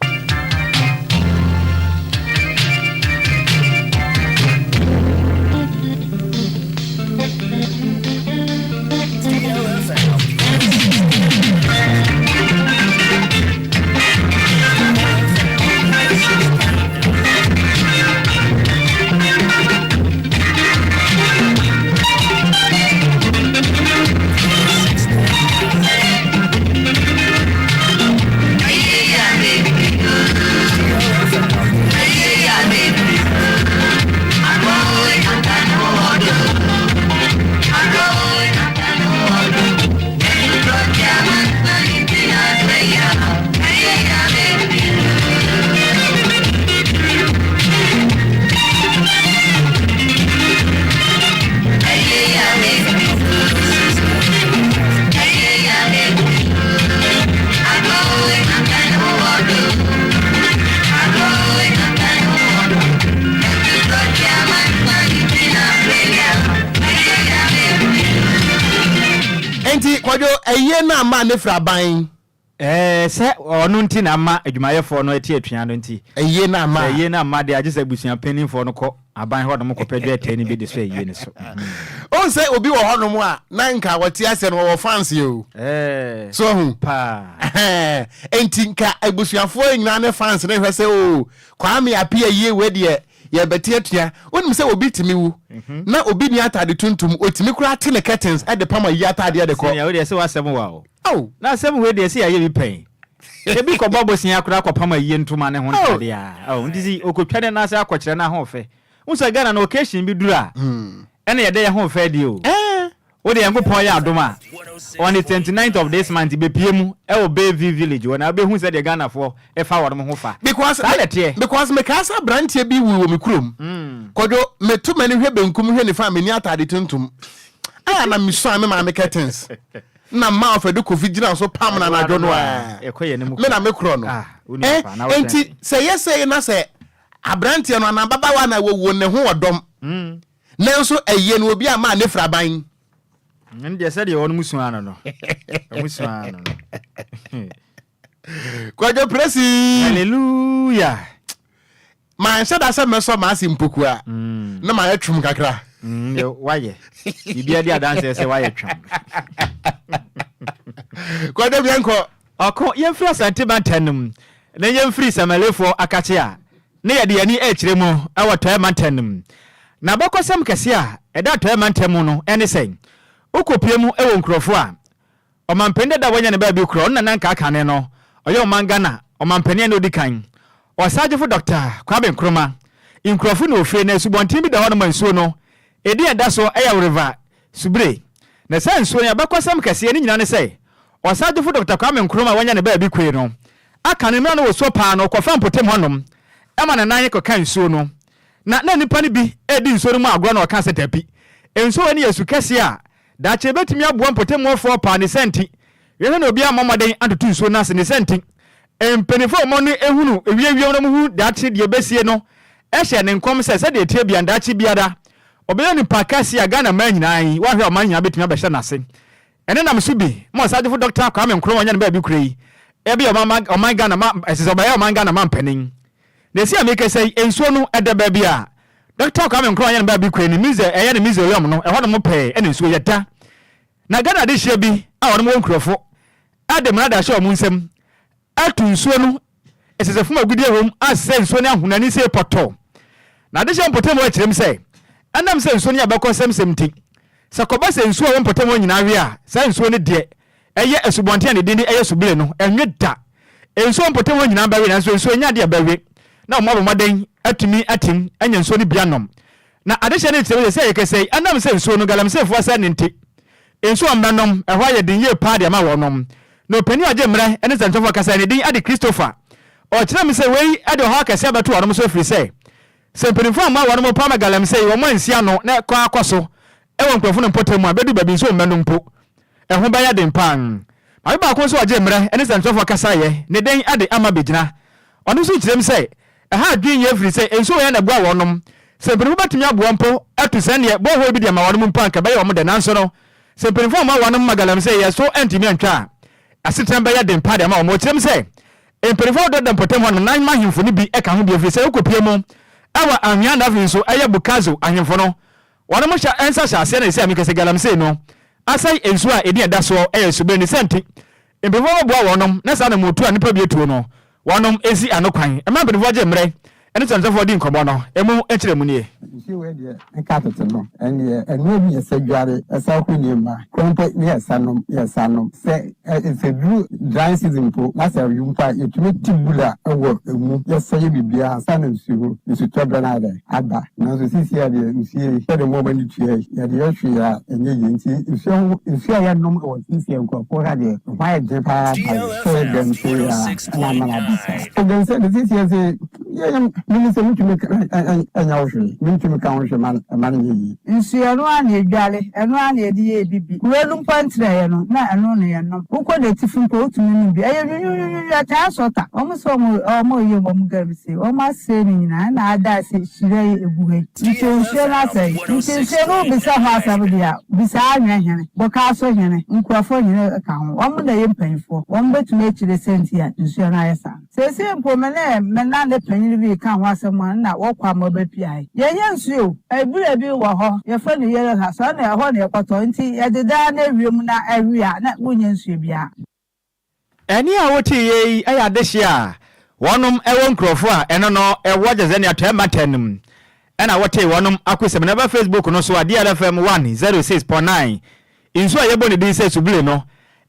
Enti Kwadwo, ayie no amma ne firi aban? Ɛɛ, sɛ ɔno nti na ama adwumayɛfoɔ no ate atua no nti. Ayie no amma a. Sɛ ayie no amma deɛ a, gye sɛ abusua mpanimfoɔ no kɔ aban hɔnom kɔpɛ dwɛɛtɛɛ no bi de sɔ ayie no so. Wohu sɛ obi wɔ hɔnom a, na nka ɔte aseɛ no, ɔwɔ fans o. Ɛɛ. So ahu? Paa. Ɛhɛn. Enti nka abusuafoɔ nyinaa ne fans no hwɛ sɛ o, Kwame Appiah ayie wei deɛ, Yɛbɛte atua. Wonim sɛ obi tumi wu na obi nni atade tuntum, otumi koraa te ne curtains de pam ayi atadeɛ de kɔ. Senior, wo deɛ sɛ w'asɛm wa o. Oh. Na asɛm wei deɛ sɛ yɛayɛ bi pɛn. Ebi kɔbɔ bosea koraa kɔpam ayie ntoma ne ho ntadeɛ a. Oh, nti si okotwa ne nan ase akɔkyerɛ n'ahoɔfɛ. Wohu sɛ Ghana no occasion bi duru a, ɛna yɛda yɛn ahoɔfɛ adi o. Wo deɛ Nyankopɔn yɛ adom a, on the 29th of this month bɛpue mu wɔ Bay View Village hɔ na wobɛhu sɛdeɛ Ghanafoɔ fa wɔnom ho fa. Because Saa na ɛteɛ. Because mekae sɛ abranteɛ bi wui wɔ me kurom. Kwadwo, meto m'ani hwɛ benkum hwɛ nifa a menni ataade tuntum. A na mesuan me maame curtains. Na mmaa ɔfɛde Kofi gyina so pam no anadwo no a. Me na mekorɔ no. Eh, enti sɛ ɛyɛ sei na sɛ abranteɛ no anaa ababaawa no a wawuo no ne ho wɔ dɔm. Nanso ɛyɛ no obi a maa ne firaban. Ɛno deɛ sɛdeɛ wɔn sua no no, wɔn sua no no. Kwadwo Presi. Hallelujah. Manhyɛ da sɛ mɛsɔ m'ase mpokua mm. na mayɛ twom kakra. Mm, wayɛ biribiara di adanseɛ sɛ wayɛ twom. Kwadwo biankɔ. Ɔko yɛmfiri Asante mantam no mu na yɛmfiri Samalefoɔ akakye a na yɛde yɛn ani rekyerɛ mu wɔ Atɔeɛ Mantam no mu. Na abakɔsɛm kɛseɛ a ɛda Atɔeɛ Mantam mu no ne sɛ, wokɔpue mu wɔ nkurɔfoɔ a ɔmampanin dada a wanya ne baabi korɔ, ɔno na na anka akane no ɔyɛ ɔman Ghana ɔmampanin a na ɔdi kan, Ɔsagyefo Dɔkta Kwame Nkrumah. Nkurɔfo na ofire, na asubɔnten bi da hɔnom a nsuo no edin a ɛda so yɛ River Subire. Na saa nsuo no abakɔsɛm kɛseɛ no nyinaa ne sɛ, Ɔsagyefo Dɔkta Kwame Nkrumah a wanya ne baabi koe no, Aka no, mmerɛ a na wɔsuo paa no, ɔkɔfaa mpɔtam hɔnom ma ne nan kɔkaa nsuo no. Na na nnipa no bi redi nsuo no mu agorɔ na wɔkaa sɛ, Dabi, nsuo wei no yɛ asu kɛseɛ a daakye ɛbɛtumi aboa mpɔtamufoɔ paa, ne saa nti, yɛhwɛ na obiara ammɔ mmɔden antoto nsuo no ase, ne saa nti, mpanimfoɔ a wɔn ani hunu ewiewie na wɔhu daakye deɛ ɛbɛsie no hyɛɛ ne nkɔm sɛ sɛdeɛ ɛteɛ biara no, daakye biara ɔbɛyɛ onipa kɛseɛ a Ghana man nyinaa yi, wɔahwɛ a ɔman nyinaa bɛtumi abɛhyɛ n'ase. Ɛno nam so bi ma Ɔsagyefo Dɔkta Kwame Nkrumah ɔnya ne baabi kura yi ɛbɛyɛ ɔman ɔman Ghana ma ɛsɛ sɛ ɔbɛyɛ ɔman Ghana manpanin. Na esi a mekasa yi nsuo no ɛda baabi a Dɔkta Kwame Nkrumah ɔnya ne baabi kura yi ne muse ɛyɛ ne mausoleum no ɛhɔ nom pɛɛ ɛna nsuo yɛ da. Na Ghana adehyeɛ bi a wɔnom wɔ nkurɔfo ɛde mmara de ahyɛ wɔn nsam atu nsuo no ɛsɛ sɛ fam agudeɛ wom asɛ nsuo no ahono ani sɛ pɔtɔ. Na adehyɛ mpɔtam hɔ kyerɛm sɛ ɛnam sɛ nsuo no yɛ abakɔsɛmsɛm nti, sɛ kɔba sɛ nsuo a ɛwɔ mpɔtam hɔ nyinaa we a, saa nsuo no deɛ ɛyɛ asubɔnten a ne din de ɛyɛ Subile no, ɛnwe da. Nsuo a ɛwɔ mpɔtam hɔ nyinaa bɛwe, nanso nsuo nyɛ adeɛ a ɛbɛwe na wɔabɔ mmɔden atumi atim anya nsuo no bi anom. Na adehyɛ no kyerɛ sɛ sɛ yɛkasa yi, ɛnam sɛ nsuo no galamseyfoɔ asɛe no nti, nsuo a wɔbɛnom, ɛhɔ ayɛ den yie paa de ama wɔnom. Na ɔpanin a ɔgye mmerɛ ne nsɛntwerɛfoɔ kasaeɛ, ne din de Christopher. Ɔkyerɛɛ me sɛ wei de ɔhaw akɛseɛ abɛto wɔnom so ɛfiri sɛ, sɛ mpanimfoɔ amma wɔnom paa ma galamsey, wɔn ansi ano na ɛkɔ ara kɔ so wɔ nkurɔfoɔ no mpɔtam mu a, bɛduru baabi nso wɔmmɛnom mpo. Ɛho bɛyɛ den paa. Maame baako nso a ɔgye mmerɛ ne nsɛntwerɛfoɔ kasaeɛ, ne din de Ama Bɛgyina. Ɔno nso kyerɛm sɛ, Ɛha adwene yie ɛfiri sɛ nsuo wei na ɛboa wɔnom. Sɛ mpaninfoɔ bɛtumi aboa mpo atu sɛdeɛ borehole bi de ama wɔnom mpo a anka ɛbɛyɛ wɔn dɛ nanso no sɛ mpaninfoɔ amma wɔnom ma galamsey yɛ so antumi antwa a asetena bɛyɛ den paa de ama wɔn. Ɔkyerɛm sɛ mpaninfoɔ ahodoɔ da mpɔtam hɔnom na ma ahemfo no bi ka ho bi ɛfiri sɛ wokɔpie mu wɔ anhwea na afei nso ɛyɛ Bukazo ahemfo no wɔnom hyɛ nsa hyɛ aseɛ na ɛsɛ a meka sɛ galamsey no asɛe nsuo a ɛdin a ɛda soɔ yɛ subene ne sɛ nti Mpanyimfoɔ bɛboa wɔnom na saa anamotuo a nnipa bi atuo no, wɔnom nsi ano kwan. Mma mpanyimfoɔ gye mmerɛ ne sɛnsɛfoɔ di nkɔmmɔ no, emu nkyerɛmu nie. Nsuo wei deɛ nka tete no ɛnneɛ ɛnoa bi yɛsɛ dware ɛsa horo nneɛma koro mpo ne yɛsa nom yɛsa nom sɛ sɛ duru dry season mpo na sɛ awi mpo a yɛtumi te bula wɔ emu yɛsa yɛ biribiara ansa na nsuo nsutɔ berɛ no ayɛ dɛn aba nanso seesei a deɛ nsuo yi sɛdeɛ mo ani tua yi yɛde yɛ hwee a ɛnyɛ yie nti nsuo ho nsuo a yɛnom wɔ seesei nkurɔfoɔ ha deɛ ho ayɛ den paa pa sɛ yɛ dɛm sɛ yɛ a ɛna ama no aba saa ɛdɛm sɛ de seesei sɛ yɛyɛ mene sɛ mentumi ɛnyɛ wo hwee mentumi ka ho hwee ma ɛma no nyɛ yie. Nsuo ɛno ara na yɛdware, ɛno ara na yɛde yɛ bibi. Kuro no mpo ntrɛeɛ no, na ɛno na yɛnom. Wokɔ n'atifi mpo a, wotumi nom bi. Ɛyɛ nwunwunwunwunu, ɛtaa sɔ ta. Wɔn sɛ wɔn wɔn reyɛ wɔn galamsey, wɔn asɛe ne nyinaa, ɛna ada ase hyira yi egu ha yi. Nti nsuo no asɛe. Nti nsuo no wobisa ho asɛm deɛ a, bisa Anwea hene, Bokaaso hene, nkurɔfoɔ hene ka ho. Wɔn na ɛyɛ mpanyinfoɔ. Wɔn bɛtumi akyire sɛ nti a nsuo no ayɛ saa. Seesei mpo me ne me nane panyin bi reka ho asɛm a nna wɔkɔ ama ɔbepia he. Yɛnnya nsuo o. Abura bi wɔ hɔ, yɛfrɛ no Yellow House, ɔno ɛhɔ na yɛkɔtɔ, nti yɛde daa no awie mu na awie a na wonnya nsuo biara. Ɛnne a woteeɛ yi yɛ adehyeɛ a wɔnom wɔ nkurɔfoɔ a ɛno no wɔ Jezania Atɔeɛ Mantam no mu. Ɛna wotee wɔnom akosɛm no ɛba Facebook no so a DLFM 106.9 Nsuo a yɛbɔ ne din sɛ Subile no,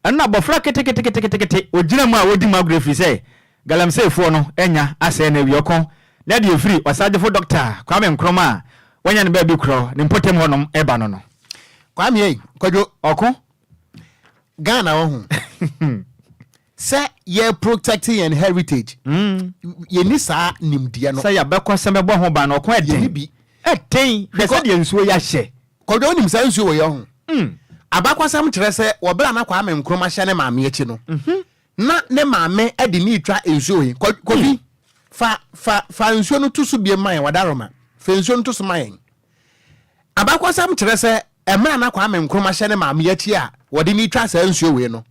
ɛno na abɔfra keteketeketekete ɔgyina mu a ɔdi mu agorɔ ɛfiri sɛ galamseyfoɔ no anya asɛe no awie ɔko na deɛ ɛfiri Ɔsagyefo Dɔkta Kwame Nkrumah a wanya ne baabi korɔ ne mpɔtam hɔnom ɛba no no. Kwame ei, Kwadwo. Ɔko. Ghana wahu. Sɛ yɛ protect yɛn heritage. Yɛnni saa nimdeɛ no. Sɛ yɛabɛkɔ sɛ bɛbɔ ho ban no, ɔko ɛden. Yɛnni bi. Ɛden. Hwɛ sɛdeɛ nsuo yi ahyɛ. Kwadwo wonim saa nsuo wei ɔho? Abakwasɛm kyerɛ sɛ wɔ berɛ a na Kwame Nkrumah hyɛ ne maame akyi no, na ne maame de ne retwa nsuo wei. Kofi, fa, fa, fa nsuo no to so biem ma yɛn, Wadaroma. Fa nsuo no to so ma yɛn. Abakɔsɛm kyerɛ sɛ mmerɛ a na Kwame Nkrumah hyɛ ne maame akyi a wɔde no retwa saa nsuo wei no,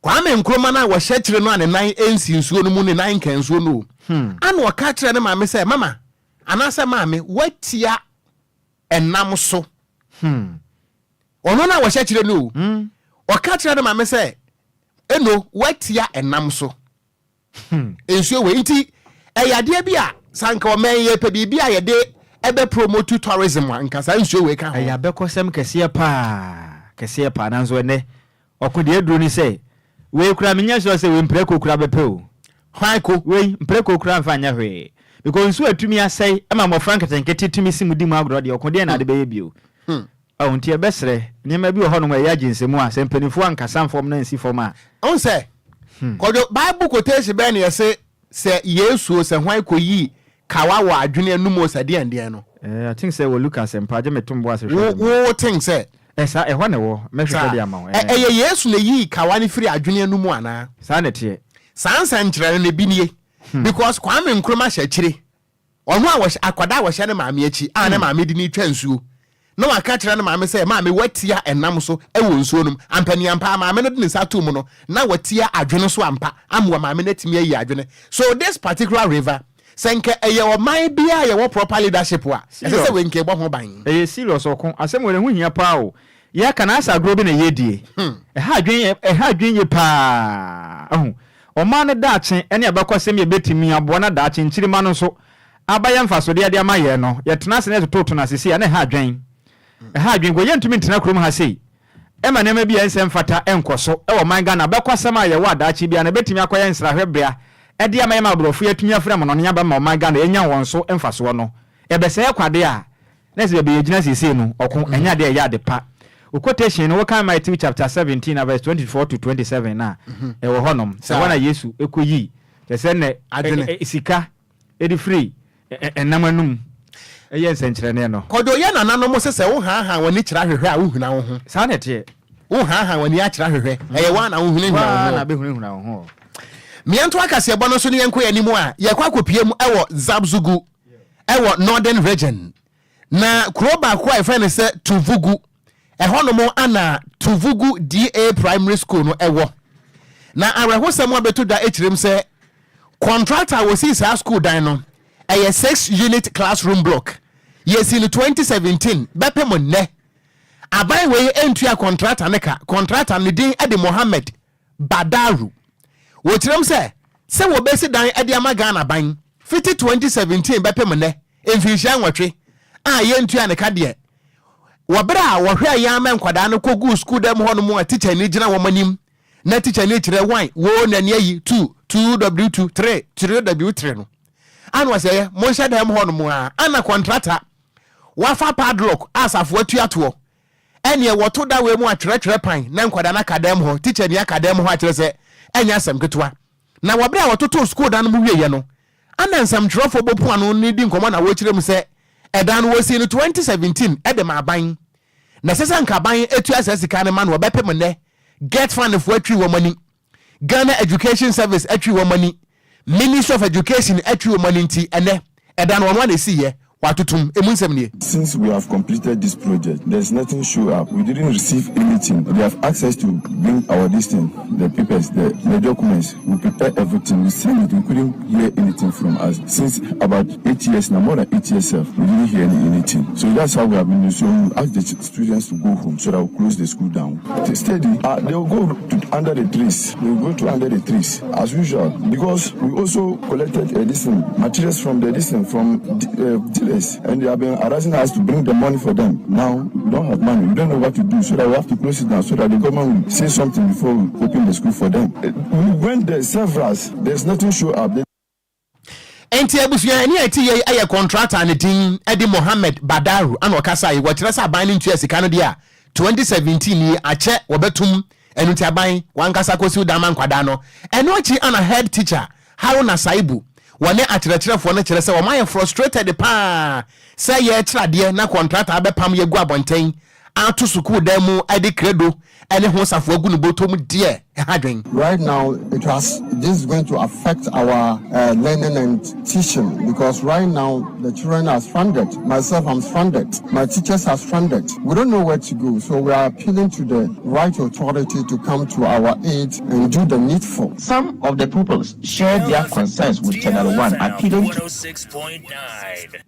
Kwame Nkrumah no a wɔhyɛ akyire no a ne nan nsi nsuo no mu, ne nan nka nsuo no o, ana ɔka kyerɛ ne maame sɛ, Mama, anaasɛ maame, woatia ɛnam so. Ɔno no a wɔhyɛ akyire no o, ɔka kyerɛ ne maame sɛ, Eno, woatia ɛnam so. Nsuo wei nti ɛyɛ adeɛ bi a sɛ anka ɔman yi yɛpɛ biribi a yɛde ɛbɛ promote tourism a nka saa nsuo wei ka ho. Ɛyɛ abɛkɔsɛm kɛseɛ paa kɛseɛ paa nanso ɛnɛ ɔko deɛ aduro ne sɛ wei koraa menyɛ sure sɛ wei mprako koraa bɛpɛ o. Hwan ko? Wei mprako koraa mfa nyɛ hwee because nsuo a atumi asɛe ma mmɔfra nketenkete tumi si mu di mu agorɔ deɛ ɔko deɛn na ade bɛyɛ bio. Ao nti yɛbɛsrɛ, nneɛma bi wɔ hɔnom a ɛyɛ agyensɛmu a sɛ mpanimfoɔ ankasa amfa wɔn nan ansi fam a. Wohu sɛ, Kwadwo, Bible quotation bɛn na yɛse sɛ Yesu o, sɛ hwan kɔyii kawa wɔ adwene anum o, sɛ deɛn deɛn no? Eh, I think sɛ ɛwɔ Luka Asɛmpa, gye me tom bo ase hwɛ Wo, de ma wo. wo think sɛ? Eh, saa, ɛhɔ na ɛwɔ, mɛhwehwɛ Saa. de ama wo, Ɛ, eh. ɛyɛ Yesu na ɛyii kawa no firii adwene anum anaa? Saa na ɛteɛ. Saa nsɛnkyerɛnne no, ebi nie. Because Kwame Nkrumah hyɛ akyire. Ɔno a wɔhyɛ akwadaa a wɔhyɛ ne maame akyi a ne maame de no retwa nsuo na waka kyerɛ ne maame sɛ, Maame, woatia ɛnam so wɔ nsuo no mu. Ampaniampa, maame no de ne nsa too mu no, na watia adwene so ampa amoa maame no atumi ayi adwene. So this particular river, sɛ nka ɛyɛ ɔman biara a yɛwɔ proper leadership a, ɛsɛ sɛ wei nka yɛbɔ ho ban. Ɛyɛ serious ɔko. Asɛm wei no ɛho hia paa o. Yɛka no asɛ agorɔ bi na yɛredie. Ɛha adwene ɛha adwene yie paa. Ahu. Ɔman no daakye ne abakɔsɛm yɛbɛtumi aboa na daakye nkyirimma no nso abɛyɛ mfasodeɛ de ama yɛn no, yɛtena ase na yɛtototo no ase sei a, na ɛha adwene. Ɛha adwene because yɛntumi ntena kurom ha sei ɛma nneɛma bi a ɛnsɛ mfata nkɔ so wɔ ɔman Ghana. Abakɔsɛm a yɛwɔ a daakye biara no ɛbɛtumi akɔyɛ nsrahwɛ bea de ama yɛn ma aborɔfo yi atumi afiri amanɔne aba ma ɔman Ghana yɛanya wɔn so mfasoɔ no, ɛbɛsɛe kwadeɛ a Na sɛ baabi a yɛgyina seesei no, ɔko ɛnyɛ adeɛ a ɛyɛ ade pa. Wo quotation no, wokan Matthew chapter 17 na verse 24 to 27 no a, ɛwɔ hɔnom. Ɛhɔ na Yesu kɔyii, kyerɛ sɛ na Adwene. sika de firi ɛnam anum yɛ nsɛnkyerɛnneɛ no. Kwadwo, yɛn nananom se sɛ wohaahaa w'ani kyerɛ ahwehwɛ a, wohuna wo ho. Saa na ɛteɛ. Wohaahaa w'ani akyerɛ ahwehwɛ, ɛyɛ wo ara na wohunahuna wo ho. Wo ara na bɛhunahuna wo ho. Meɛnto akaseɛbɔ no so na yɛnkɔ yɛn anim a, yɛkɔ akɔpue mu wɔ Zabzugu. ɛwɔ Northern Region. Na kuro baako a yɛfrɛ no sɛ Tuvugu, ɛhɔnom ana Tuvugu DA Primary School no ɛwɔ. Na awerɛhosɛm a bɛto dwa kyerɛ mu sɛ contractor a wɔsii saa school dan no, ɛyɛ six unit classroom block. Yɛsii no 2017 bɛpem nnɛ. Aban wei ntua contractor no ka. Contractor no din de Mohammed Badaru. Wɔkyerɛm sɛ, sɛ wɔbɛsi dan de ama Ghana ban fiti 2017 bɛpem nnɛ, mfinhyia nwɔtwe a yɛntua ne ka deɛ, wɔ berɛ a wɔhwɛɛ yɛn ama nkwadaa no kɔguu sukuu dan mu hɔnom a tikyani gyina wɔn anim na tikyani kyerɛ one, wo na ni ayi, two, 2W2, three, 3W3 no, ana wɔsɛ yɛ monhyɛ dan mu hɔnom a, ana kɔntrata wafa padlock a safoa tua toɔ Ɛneɛ wɔto da wei mu a twerɛtwerɛ pan na nkwadaa no aka dan mu hɔ, tikyani aka dan mu hɔ akyerɛ sɛ ɛnyɛ asɛm ketewa. Na wɔ berɛ a wɔtotoo sukuu dan no mu wieeɛ no, ana nsɛmtwerɛfoɔ bɔ pon ano ne di nkɔmmɔ na wɔkyerɛ mu sɛ ɛdan no wɔsii no 2017 de ma aban na ɛsɛ sɛ nka aban tua saa sika no ma no wɔbɛpem nnɛ GetFund foɔ atwi wɔn ani Ghana Education Service atwi wɔn ani, Ministry of Education atwi wɔn ani nti ɛnɛ ɛda no wɔn a na ɛsiiɛ wɔatotom. Emu nsɛm nie. Since we have completed this project, there's nothing show up. We didn't receive anything. They have asked us to bring our this thing, the papers, the, the documents. We prepare everything. We send it. We couldn't hear anything from us. Since about eight years now, more than eight years, we didn't hear any, anything. So that's how we have been. So we ask the students to go home so that we close the school down. Steady, uh, they will go to under the trees. They will go to under the trees as usual because we also collected uh, this thing, materials from the this thing, from uh, useless and they have been harassing us to bring the money for them. Now we don't have money. We don't know what to do so that we have to close it down so that the government will say something before we open the school for them. Eh, we went there several. There's nothing show up. They Enti abusua ɛne a ɛte yei yɛ kɔntrata a ne din de Mohammed Badaru ana ɔkasa yi wɔkyerɛ sɛ aban no ntua sika no deɛ a 2017 yi akyɛ wɔbɛtum ɛno nti aban wankasa kɔsiw dan ma nkwadaa no ɛno akyi ana head teacher Haruna Saibu wɔne akyerɛkyerɛfoɔ no kyerɛ sɛ wɔn ayɛ frustrated paa sɛ yɛrekyerɛ adeɛ na kɔntrata abɛpam yɛgu abɔnten ato sukuu dan mu de kredo ne ho safoa agu ne bɔtɔ mu deɛ, ɛha dwen. Right now it has this is going to affect our uh, learning and teaching because right now the children are stranded. Myself, I'm stranded. My teachers are stranded. We don't know where to go, so we are appealing to the right authority to come to our aid and do the needful. Some of the pupils shared their concerns with Channel One, appealing to. 106.9.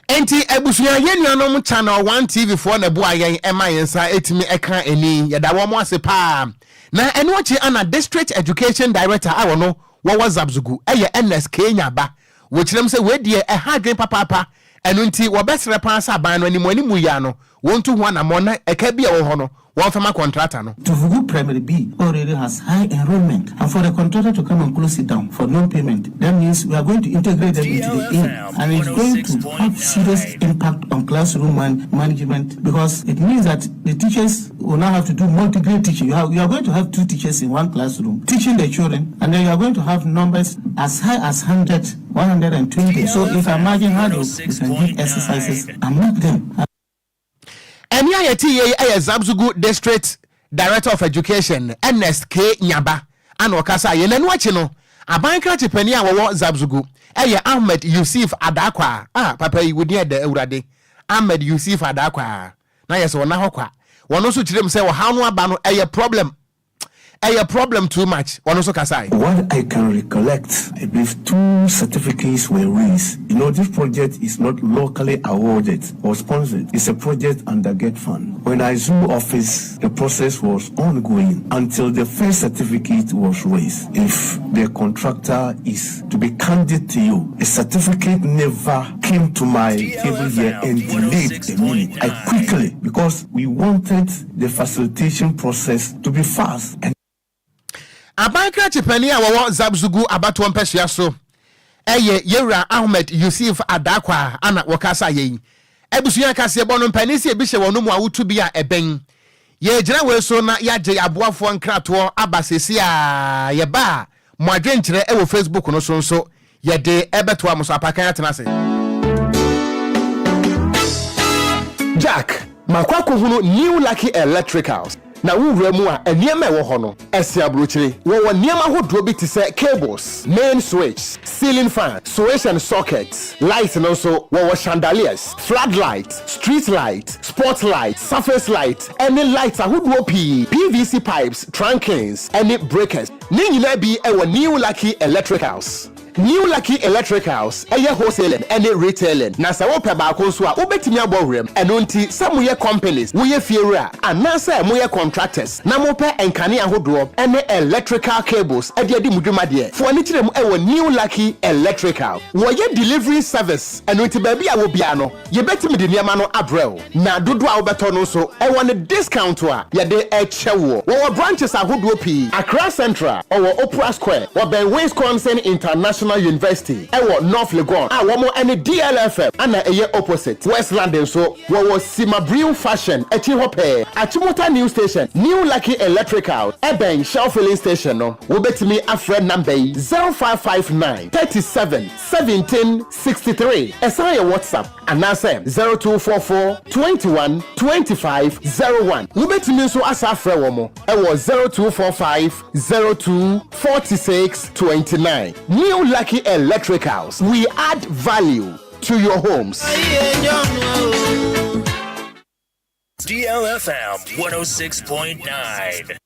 Enti abusua, yɛn nuanom Channel One TV foɔ na ɛboa yɛn ɛma yɛn nsa ɛtumi ɛka ani. Yɛda wɔn ase paa. Na ɛno akyi ana District Education Director a wɔno wɔwɔ Zabzugu ɛyɛ Ernest K. Nyaba. Wɔkyerɛm sɛ wei deɛ ɛha adwene papaapa. Ɛno nti wɔbɛsrɛ paa sɛ aban no animu animu yi ara no wɔntu ho anammɔn na ɛka bi a ɛwɔ hɔ no wɔmfa ma kɔntrata no. Tufugu Primary B already has high enrollment and for the contractor to come and close it down for non-payment, that means we are going to integrate them into the A and it's going to have serious impact on classroom man management because it means that the teachers will now have to do multi-grade teaching. You, have, you are going to have two teachers in one classroom teaching the children and then you are going to have numbers as high as 100, 120. So if you imagine how you can give exercises and mark them. Ɛnne a yɛte yie yi yɛ Zabzugu District Director of Education, Ernest K. Nyaba ana ɔkasa yɛ. N'ano akyi no, aban krakye panin a wɔwɔ Zabzugu yɛ Ahmed Yusif Adakwaa. Ah, papa yi, wo din ɛdɛ, Awurade. Ahmed Yusif Adakwaa. Na yɛ sɛ ɔna hɔ kwa. Wɔn nso kyerɛ mu sɛ ɔhaw no aba no ɛyɛ problem. Ɛyɛ problem too much. Wɔn nso kasae. What I can recollect, I believe two certificates were raised. You know, this project is not locally awarded or sponsored. It's a project under GETFund. When I assumed office, the process was ongoing until the first certificate was raised. If the contractor is to be candid to you, a certificate never came to my table here and delayed a minute. I quickly, because we wanted the facilitation process to be fast and Aban krakye panin a wɔwɔ Zabzugu abatoɔ mpɛsoa so yɛ Yewura Ahmed Yusif Adakwah ana wɔkasa yɛ yi. Abusua kaseɛbɔ no mpanin sɛ ebi hyɛ wɔn mu a wotu bi a ɛbɛn. Yɛregyina wei so na yɛagye aboafoɔ nkratoɔ aba seesei a yɛba a mo adwenkyerɛ wɔ Facebook no so nso yɛde bɛtoa mo so. Apakan atena ase. Jack, Makɔ akɔhunu New Lucky Electricals, na wo wura mu a nneɛma a ɛwɔ hɔ no, ɛsen aburokyire. Wɔwɔ nneɛma ahodoɔ bi te sɛ cables, main switch, ceiling fan, switch and socket, light no nso wɔwɔ chandeliers, flood light, street light, spot light, surface light, ne lights ahodoɔ pii, PVC pipes, trunkings, ne breakers. Ne nyinaa bi wɔ New Lucky Electricals. New Lucky Electricals yɛ wholesaling ne retailing, na sɛ wopɛ baako nso a, wobɛtumi abɔ wuram. Ɛno nti, sɛ moyɛ companies, woyɛ fiewura, anaasɛ moyɛ contractors na mopɛ nkanea ahodoɔ ne electrical cables de adi mo dwuma deɛ, fo ani kyerɛ mu wɔ New Lucky Electrical. Wɔyɛ delivery service, ɛno nti baabi a wɔ biara no, Yɛbɛtumi de nneɛma no abrɛ wo, na dodoɔ a wobɛtɔ no nso, ɛwɔ ne discount a yɛde kyɛ woɔ. Wɔwɔ branches ahodoɔ pii, Accra Central, ɔwɔ Opera Square, wɔbɛn Wisconsin International University, ɛwɔ North Legon a wɔn ne DLFM ana ɛyɛ opposite. West London nso, wɔwɔ Simabriw Fashion akyiri hɔ pɛɛ, Achimota New Station, New Lucky Electrical, ɛbɛn Shell Filling Station no. Wobɛtumi afrɛ number yi, 0559 37 17 63, ɛsan yɛ WhatsApp anaasɛ 0244 21 25 01. Wobɛtumi nso asa afrɛ wɔn wɔ 0245 02 46 29. New Lucky Electricals, we add value to your homes. DLFM 106.9.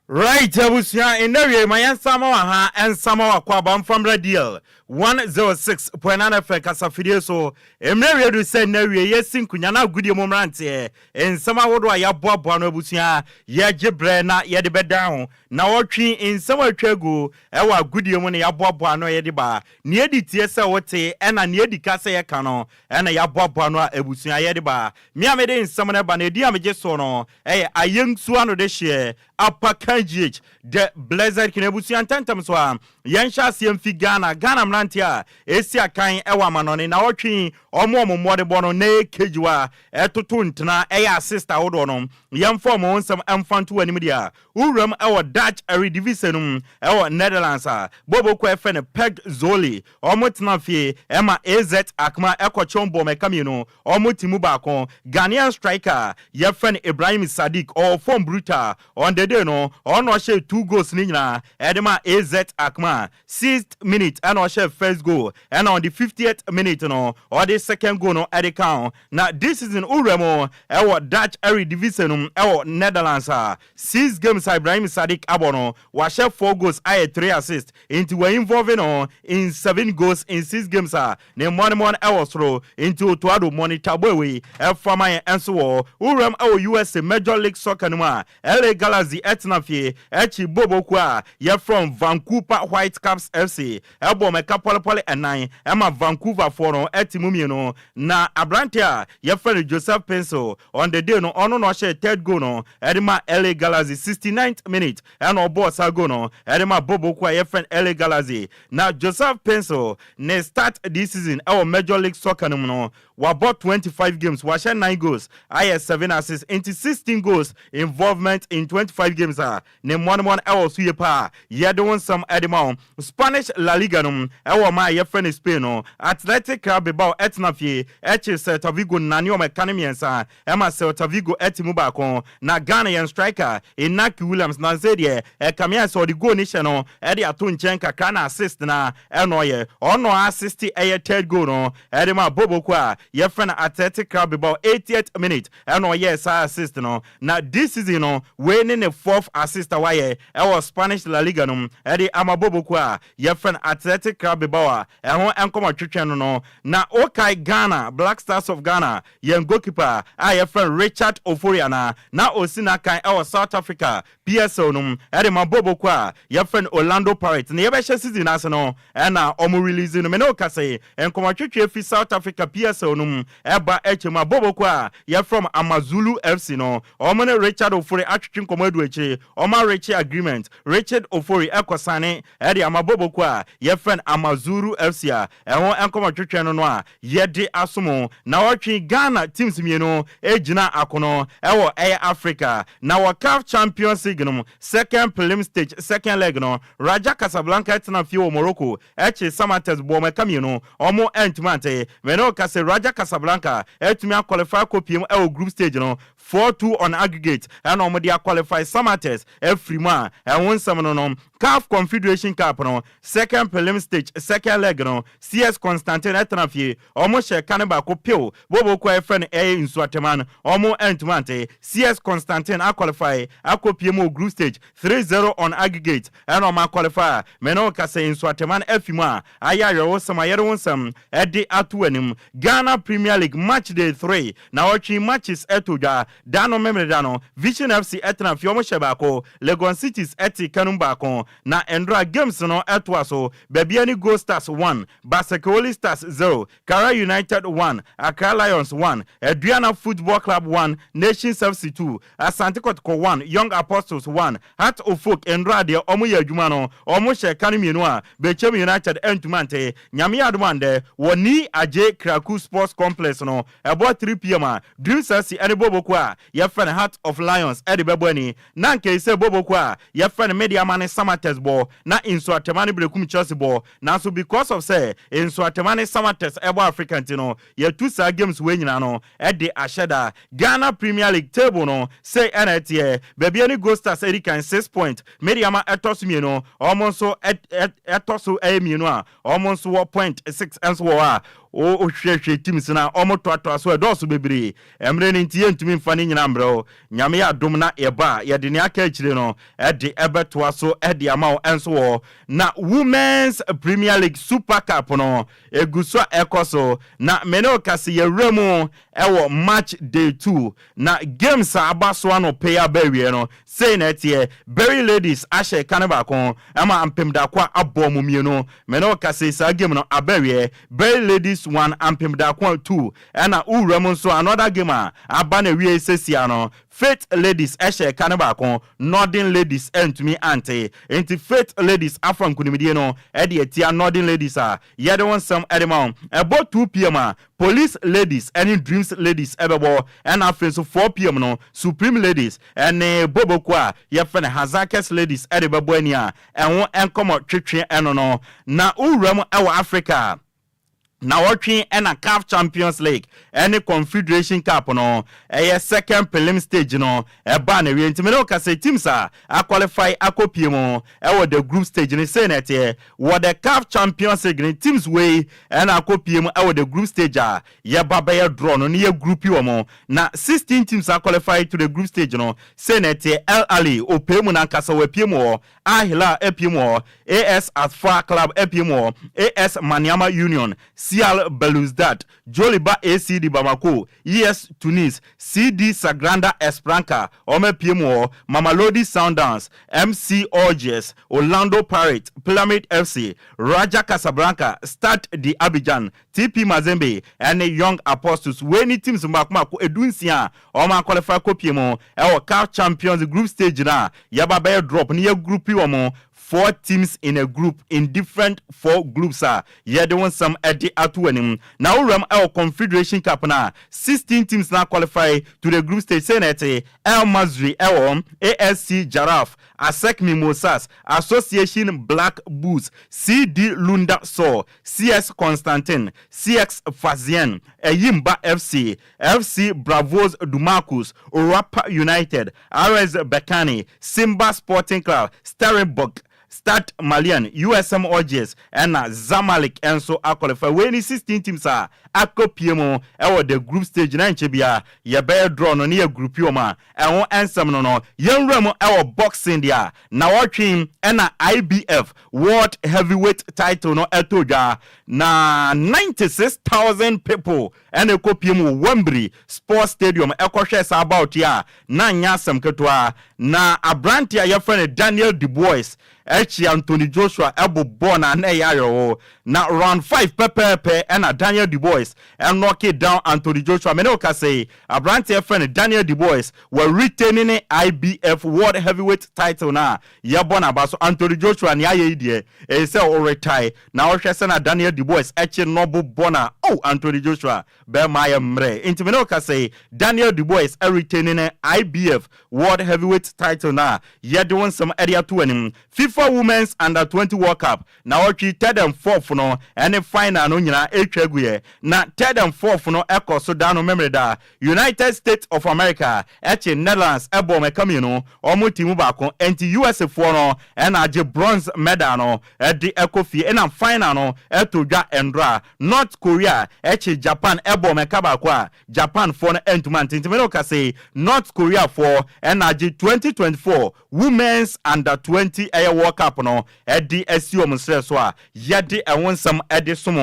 Right abusua, nnɛ wie ma yɛnsa ma wɔ ha, ɛnsa ma wakɔ aba mfamra DL 106.9 FM kasafidie so. Mmerɛ wie du sɛ nnɛ wie yɛsi nkonya na agodie mu mmeranteɛ nsɛm ahodoɔ a yɛaboaboa no abusua yɛgye berɛ na yɛde bɛdan ho na wɔtwe nsɛm a atwa agu ɛwɔ agodie mu na yɛaboaboa ano yɛde ba. Nea edi tie sɛ wote ɛna nea edi ka sɛ yɛka no ɛna yɛaboaboa no a abusua yɛde ba. Me a mede nsɛm no ba no, edi a megye so no ɛyɛ Ayɛnsu ano de hyeɛ Apakan GH The Blessed King. Abusua, ntɛntɛm so a yɛnhyɛ aseɛ mfi Ghana. Ghana mmeranteɛ a ɛsi akan ɛwɔ amanɔne na wɔtwe ɔmo mmɔdebɔ no na ɛyɛ kegyiwa ɛtoto ntena ɛyɛ assist ahodoɔ no, yɛmfa ɔmo nsɛm ɛmfa nto anim deɛ a wuram ɛwɔ Dutch Eredivisie no mu ɛwɔ Netherlands a boboko ɛfɛ no PEC Zwolle, ɔmo tena fie ɛma AZ Alkmaar ɛkɔkyɛn bɔ mɛka 2, ɔmo ti mu 1. Ghanaian striker yɛfrɛ no Ibrahim Sadiq, ɔwɔ form brutal. On the day no, ɔno ɔhyɛ two goals ne nyinaa ɛde ma AZ Alkmaar. Sixth minute ɛna ɔhyɛ first goal, ɛna on the 50th minute no ɔde second goal no ɛde ka ho. Na this season wura mu ɛwɔ Dutch Eredivisie no ɛwɔ Netherlands a, six games a Ibrahim Sadiq abɔ no, wahyɛ four goals, ayɛ three assists, nti wɔ involve no in seven goals in six games a ne mmɔnemɔ ɛwɔ soro. Nti otoado monitor boy wei ɛfa ma yɛn. Ɛnso wɔ wuram ɛwɔ USA Major League Soccer no mu a, LA Galaxy ɛtena fie ɛkyi boboku a yɛfrɛ Vancouver Whitecaps FC, ɛbɔ mɛka pɔlepɔle 4 ɛma Vancouver foɔ no ɛte mu 2. Na aberante a yɛfrɛ no Joseph Paintsil, on the day no, ɔno na ɔhyɛ third goal no ɛde ma LA Galaxy. 69th minute ɛna ɔbɔɔ saa goal no ɛde ma boboku a yɛfrɛ no LA Galaxy. Na Joseph Paintsil ne start this season ɛwɔ Major League Soccer no mu no, wabɔ 25 games, wahyɛ 9 goals, ayɛ 7 assists, nti 16 goals involvement in 25 games a ne mmɔnemɔ ɛwɔ so yie paa. Yɛde wo nsɛm ɛde ma wo. Spanish La Liga no ɛwɔ ma a yɛfrɛ no Spain no, Athletic Club Bilbao ɛtena fie ɛkye Celta Vigo nane ɔmo ɛka ne 3 ɛma Celta Vigo ɛte mu 1. Na Ghana yɛn striker Inaki Williams nanse deɛ ɛkame ayɛ sɛ ɔde goal ne hyɛ no ɛde ato nkyɛn kakra na assist na ɛna ɔyɛ ɔno assist ɛyɛ third goal no ɛde ma boboko a yɛfrɛ no Athletic Club Bilbao. 80th minute ɛna ɔyɛ saa assist no. Na this season no, wei ne ne fourth assist a wayɛ ɛwɔ Spanish La Liga no ɛde ama boboko a yɛfrɛ no Athletic Club Bilbao a ɛho nkɔmɔ twetwe no. Na okae Ghana, Black Stars of Ghana, yɛn goalkeeper a yɛfrɛ no Richard Ofori ana na osi n'akan ɛwɔ South Africa PSL no ɛde ma boboko a yɛfrɛ no Orlando Pirates na yɛbɛhyɛ season ase no ɛna ɔmo release no. Mene okasa nkɔmɔ twetwe fi South Africa PSL no mu ɛba ɛkyɛ mu a, boboko a yɛfrɛ no Amazulu FC no, ɔmo ne Richard Ofori atwetwe nkɔmɔ adu akyire, ɔmo areach agreement. Richard Ofori ɛkɔsane ɛde ama boboko a yɛfrɛ no Amazulu FC a ɛho nkɔmɔ twetwe no a yɛde asom. Na wɔtwe Ghana teams 2 egyina akono ɛwɔ ɛyɛ Africa na wɔ CAF Champions League no second prelim stage, second leg no, Raja Casablanca tena fie wɔ Morocco ɛkye Samatex bɔ ɔmo ɛka 2, ɔmo ɛntumi ante. Mɛne ɔka sɛ Raja Casablanca ɛtumi aqualify akɔ mu ɛwɔ group stage no, 4-2 on aggregate ɛna ɔmo de aqualify. Samatex ɛfiri mu a ɛho nsɛm no. CAF Confederation Cup no second prelim stage, second leg no, CS Constantine ɛtena fie, ɔmo hyɛ ka ne 1 pill boboko a ɛfrɛ no ɛyɛ Nsuatɛma no, ɔmo ɛntumi ante. CS Constantine aqualify akɔ pie mu wɔ group stage, 3-0 on aggregate ɛna ɔmo aqualify a mɛne ɔka sɛ Nsuatɛma no afi mu a ayɛ awerɛwosɛm a yɛde wo nsɛm ɛde ato anim. Ghana Premier League match day 3 na wɔtwe matches ɛto dwa da no memere no, Vision FC ɛtena fie, ɔmo hyɛ 1, Legon Cities ɛte kanum 1. Na ndora games no ɛtoa so, Bibiani Gold Stars 1, Basake Holy Stars 0, Karela United 1, Accra Lions 1, Aduana Football Club 1, Nations FC 2, Asante Kotoko 1, Young Apostles 1. Hearts of Oak ndora deɛ ɔmo yɛ adwuma no, ɔmo hyɛ ka no 2 a Bechem United ɛntuma nte. Nyame adom andɛ wɔ Nii Adjei Kraku Sports Complex no, ɛbɔ 3 p.m. a Dreams FC ɛne boboko a yɛfrɛ no Heart of Lions ɛde bɛbɔ ani. Na nkei sɛ boboko a yɛfrɛ no Medeama ne Samatex bɔ na Nsoatɛma ne Berekum Chelsea bɔ, nanso because of sɛ Nsoatɛma ne Samatex ɛbɔ Africa nti no, yɛtu saa games wei nyinaa no ɛde ahyɛ da. Ghana Premier League table no sei ɛna ɛteɛ: Bibiani Gold Stars ɛdi kan, 6 point. Medeama ɛtɔ so 2, ɔmo nso ɛtɔ so ɛyɛ 2 a ɔmo nso wɔ point 6 ɛnso wɔ hɔ a. Wohwɛhwɛ teams no a wɔtoatoa so ɛdɔɔso bebree. Mmerɛ no nti yɛntumi mfa ne nyinaa mbrɛ wo. Nyame yɛ adom na yɛba a, yɛde nea aka akyire no de bɛtoa so de ama wo nso wɔ hɔ. Na Women's Premier League Super Cup no ɛgu so a ɛkɔ so. Na me ne wo ka se yɛwura mu wɔ match day 2. Na games a aba so anɔpa yi aba awieɛ no, sei na ɛteɛ, Berry Ladies ahyɛ ɛka no baako ma Ampem Darkoa abɔ wɔn mmienu. Me ne wo kasa yi, saa game no aba awieɛ. Berry Ladies 1, Ampem Darkoa 2. Ɛna wo wura mu nso another game a aba no awieɛ sesia no, Faith Ladies hyɛ ɛka no baako, Northern Ladies antumi ante. Enti Faith Ladies afa nkunimdie no de atia Northern Ladies a yɛde wo nsɛm de ma wo. Ɛbɔ 2pm a, Police Ladies ne Dreams Ladies bɛbɔ, ɛna afei nso 4pm no, Supreme Ladies ne Boboko a yɛfrɛ no Hazakes Ladies de bɛbɔ ani a ɛho nkɔmmɔ twetwe ɛno no. Na wo wuram wɔ Africa a, Nawɔtwe na CAF Champions League ne Confederation Cup no ɛyɛ second prelim stage no ɛbaa n'awie nti me ne wo kasa yi teams a aqualify akɔpie mu ɛwɔ the group stage no sei na ɛteɛ wɔ the CAF Champions League no teams wei ɛna akɔpie mu ɛwɔ the group stage a yɛba bɛyɛ draw no ne yɛ groupi wɔn na 16 teams aqualify to the group stage no sei na ɛteɛ Al Ahly opɛ mu no ankasa wapie mu hɔ Al Hilal apue mu hɔ, AS Asfar Club apue mu hɔ, AS Maniema Union, CR Belouizdad, Joliba ACD Bamako, ES Tunis, CD Sagrada Esperanca, wɔn apue mu hɔ, Mamelodi Sundowns, MC Algiers, Orlando Pirates, Pyramid FC, Raja Casablanca, Stade d'Abidjan, TP Mazembe ne Young Apostles. Wei ne teams mmaako mmaako 16 a wɔn aqualify kɔpie mu wɔ CAF Champions Group stage no a yɛba bɛyɛ drop no yɛ groupi wɔn four teams in a group in different four groups a yɛde wo nsɛm de ato w'anim. Na wo wuram wɔ Confederation Cup no a 16 teams na qualify to the group stage sei na ɛte, El Masry wɔ hɔ, ASC Jaraaf, ASEC Mimosas, Association Black Bulls, CD Lunda Sol, CS Constantine, CX Fazien, Eyimba FC, FC Bravos do Marcos, Orapa United, RS Berkane, Simba Sporting Club, Stellenbosch, Stade Malien, USM Algiers ɛna Zamalek nso aqualify. Wei ne 16 teams a akɔpie mu ɛwɔ the group stage na nkyɛ bia yɛbɛyɛ draw no ne yɛ groupi wɔn a ɛho nsɛm no no. Yɛnwura mu ɛwɔ boxing deɛ a na wɔtwe ɛna IBF World Heavyweight title no ɛtɔ dwa na 96,000 people ɛna ɛkɔpie mu wɔ Wembley Sports Stadium ɛkɔhwɛ saa bout yi a na nyɛ asɛm ketewa. Na aberante a yɛfrɛ no Daniel Dubois akyi Anthony Joshua ɛbobɔ na na ɛyɛ awerɛho na round 5 pɛpɛɛpɛ ɛna Daniel Dubois ɛknock down Anthony Joshua. Mene wo kasa yi, aberante yɛfrɛ no Daniel Dubois wɔ retain ne IBF World Heavyweight title no a yɛbɔ n'aba so. Anthony Joshua nea ayɛ yi deɛ, ɛyɛ sɛ ɔretae na ɔhwɛ sɛ na Daniel Dubois akyi nɔbo bɔ na oh, Anthony Joshua bɛrima ayɛ mmerɛ. Nti mene wo kasa yi, Daniel Dubois ɛretain ne IBF World Heavyweight title no a yɛde wo nsɛm ɛde ato anim. FIFA Women's Under 20 World Cup na ɔtwi third and fourth no ɛne final no nyinaa ɛtwa agu na third and fourth no ɛkɔ so da no memory da United States of America ɛkye Netherlands ɛbɔ ɔmo ɛka mmienu ɔmo ti mu baako, nti US foɔ no ɛna agye bronze medal no ɛde ɛkɔ fie. Ɛna final no ɛto dwa ɛndora, North Korea ɛkye Japan ɛbɔ ɔmo ɛka baako a Japan foɔ no ɛntuma ntentɛm ɛna ɔka North Korea foɔ ɛna agye 2024 Women's Under 20 ɛyɛ World Cup no ɛde asi wɔn nsrɛ so a yɛde ɛho nsɛm ɛde som.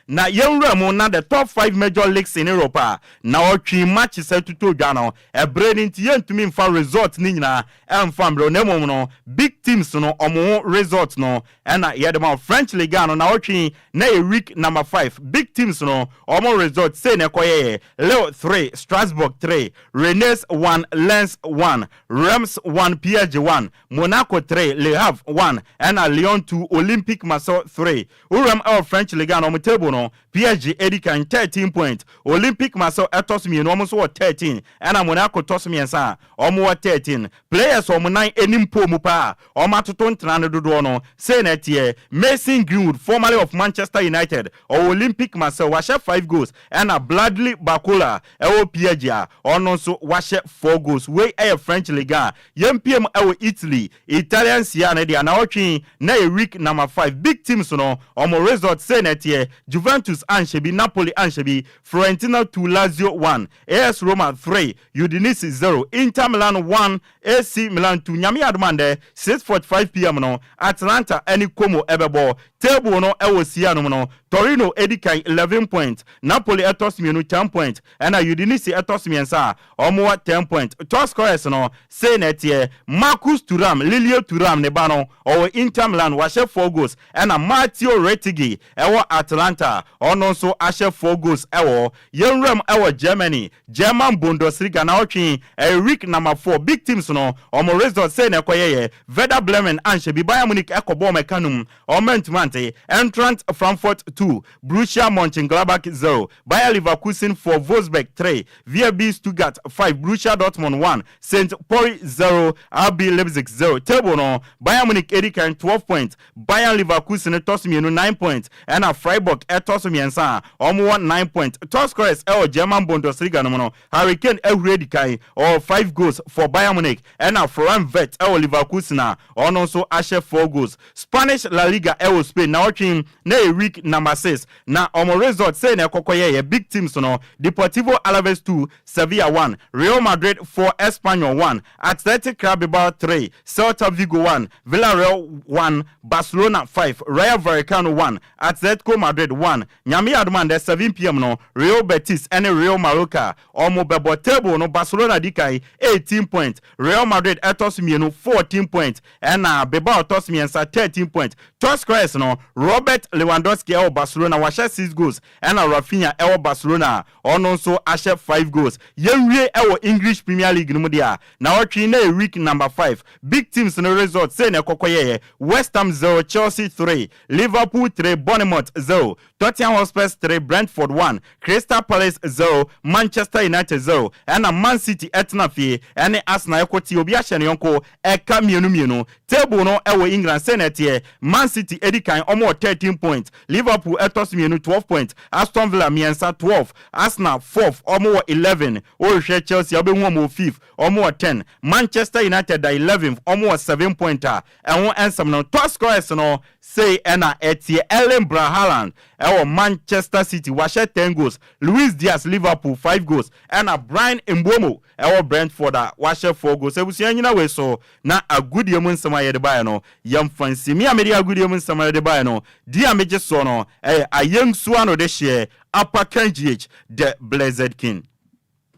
Na yɛnwura mu na the top five major leagues in Europe a na ɔtwe matches ɛtutu dwa no, ɛbrɛ no nti yɛntumi nfa result ne nyinaa ɛmfa mbrɛ, na mmom no big teams no ɔmo ho result no ɛna yɛde ma. French Ligue no na ɔtwe na yɛ week number 5, big teams no ɔmo result sei na ɛkɔyɛyɛ: Lille 3, Strasbourg 3, Rennes 1, Lens 1, Reims 1, PSG 1, Monaco 3, Le Havre 1, ɛna Lyon 2, Olympique Marseille 3. Wuram ɛwɔ French Ligue no, ɔmo table no, PSG edi kan 13 point, Olympique Marseille ɛtɔ so mmienu, ɔmo nso wɔ 13, ɛna Monaco tɔ so mmiɛnsa a ɔmo wɔ 13. Players ɔmo nan anim po mu paa ɔmo atoto ntena no dodoɔ no sei na ɛteɛ: Mason Greenwood, formerly of Manchester United, ɔwɔ Olympique Marseille, wahyɛ 5 goals, ɛna Bradley Barcola ɛwɔ PSG a ɔno nso wahyɛ 4 goals. Wei ɛyɛ French Ligue. Yɛmpiem wɔ Italy, Italian Serie A no deɛ anawɔtwe na ɛyɛ week number 5. Big teams no wɔn result sei na ɛteɛ, Juventus anhyɛ bi, Napoli anhyɛ bi, Fiorentina 2, Lazio 1, AS Roma 3, Udinese 0, Inter Milan 1, AC Milan 2. Nyame yɛ adom a ndɛ 6:45 pm no Atalanta ne Como bɛbɔ. Table no wɔ Serie A no mu no, Torino di kan 11 points, Napoli tɔ so mmienu 10 points, ɛna Udinese tɔ so mmiɛnsa a wɔwɔ 10 points. Top scorers no, sei na ɛteɛ, Marcus Thuram, Lilio Thuram ne ba no, ɔwɔ Inter Milan, wahyɛ 4 goals, ɛna Matteo Retegui wɔ Atalanta, ɔno nso ahyɛ 4 goals wɔ hɔ. Yɛn wuram wɔ Germany, German Bundesliga naawɔtwe, ɛyɛ week number 4, big teams no, wɔn result sei na ɛkɔyɛeɛ, Werder Bremen anhyɛ bi, Bayern Munich kɔbɔɔ wɔn ɛka no mu, wɔn antumi ante, Eintracht Frankfurt 2, Borussia Mönchengladbach 0, Bayer Leverkusen 4, Wolfsburg 3, VfB Stuttgart 5, Borussia Dortmund 1, St. Pauli 0, RB Leipzig 0. Table no, Bayern Munich edi kan 12 points, Bayer Leverkusen tɔ so mmienu 9 points, ɛna Freiburg tɔ so mmiɛnsa a wɔwɔ 9 points. Top scorers wɔ German Bundesliga no mu no, Harry Kane ahuri adi kan, ɔwɔ 5 goals for Bayern Munich, ɛna Florian Wirtz wɔ Leverkusen a ɔno nso ahyɛ 4 goals. Spanish La Liga wɔ Spain naawɔtwe na ɛyɛ week number 6, na wɔn result sei na ɛkɔkɔ yɛeɛ, big teams no, Deportivo Alaves 2, Sevilla 1, Real Madrid 4, Espanyol 1, Athletic Club Bilbao 3, Celta Vigo 1, Villarreal 1, Barcelona 5, Rayo Vallecano 1, Atletico Madrid 1. Nyame yɛ adom a ndɛ 7pm no Real Betis ne Real Mallorca wɔn bɛbɔ. Table no Barcelona di kan 18 point, Real Madrid ɛtɔ so mmienu 14 point ɛna Bilbao tɔ so mmiɛnsa 13 point. Top scorers no Robert Lewandowski ɛwɔ Barcelona wahyɛ 6 goals ɛna Raphinha ɛwɔ Barcelona ɔno nso ahyɛ 5 goals. Yɛnwie ɛwɔ English Premier League no mu deɛ a naawɔtwe na ɛyɛ week number 5. Big teams no result sei na ɛkɔkɔ yɛeɛ, West Ham 0, Chelsea 3, Liverpool 3, Bournemouth 0, Tottenham Hotspurs 3, Brentford 1, Crystal Palace 0, Manchester United 0, ɛna Man City ɛtena fie ɛne Arsenal ɛkɔ tie obi ahyɛ ne yɔnko ɛka mmienu mmienu. Table no ɛwɔ England sei na ɛteɛ, Man City edi kan wɔn wɔ 13 points, Liverpool ɛtɔ so mmienu 12 points, Aston Villa mmiɛnsa 12, Arsenal fourth wɔn wɔ 11, wɔrehwɛ Chelsea a wobɛhu wɔn wɔ fifth wɔn wɔ 10, Manchester United da 11th wɔn wɔ 7 point a ɛho nsɛm no. Top scorers no sei ɛna ɛteɛ, Erling Braut Haaland ɛwɔ Manchester City wahyɛ 10 goals, Luis Diaz Liverpool 5 goals, ɛna Bryan Mbeumo ɛwɔ Brentford a wahyɛ 4 goals. Abusua nyina wei so na agodie mu nsɛm a yɛde baeɛ no yɛmfa nsi. Me a mede agodie mu nsɛm a yɛde baeɛ no di a megye soɔ no ɛyɛ Ayɛnsuo ano de hyeɛ Upper Ken GH the Blessed King.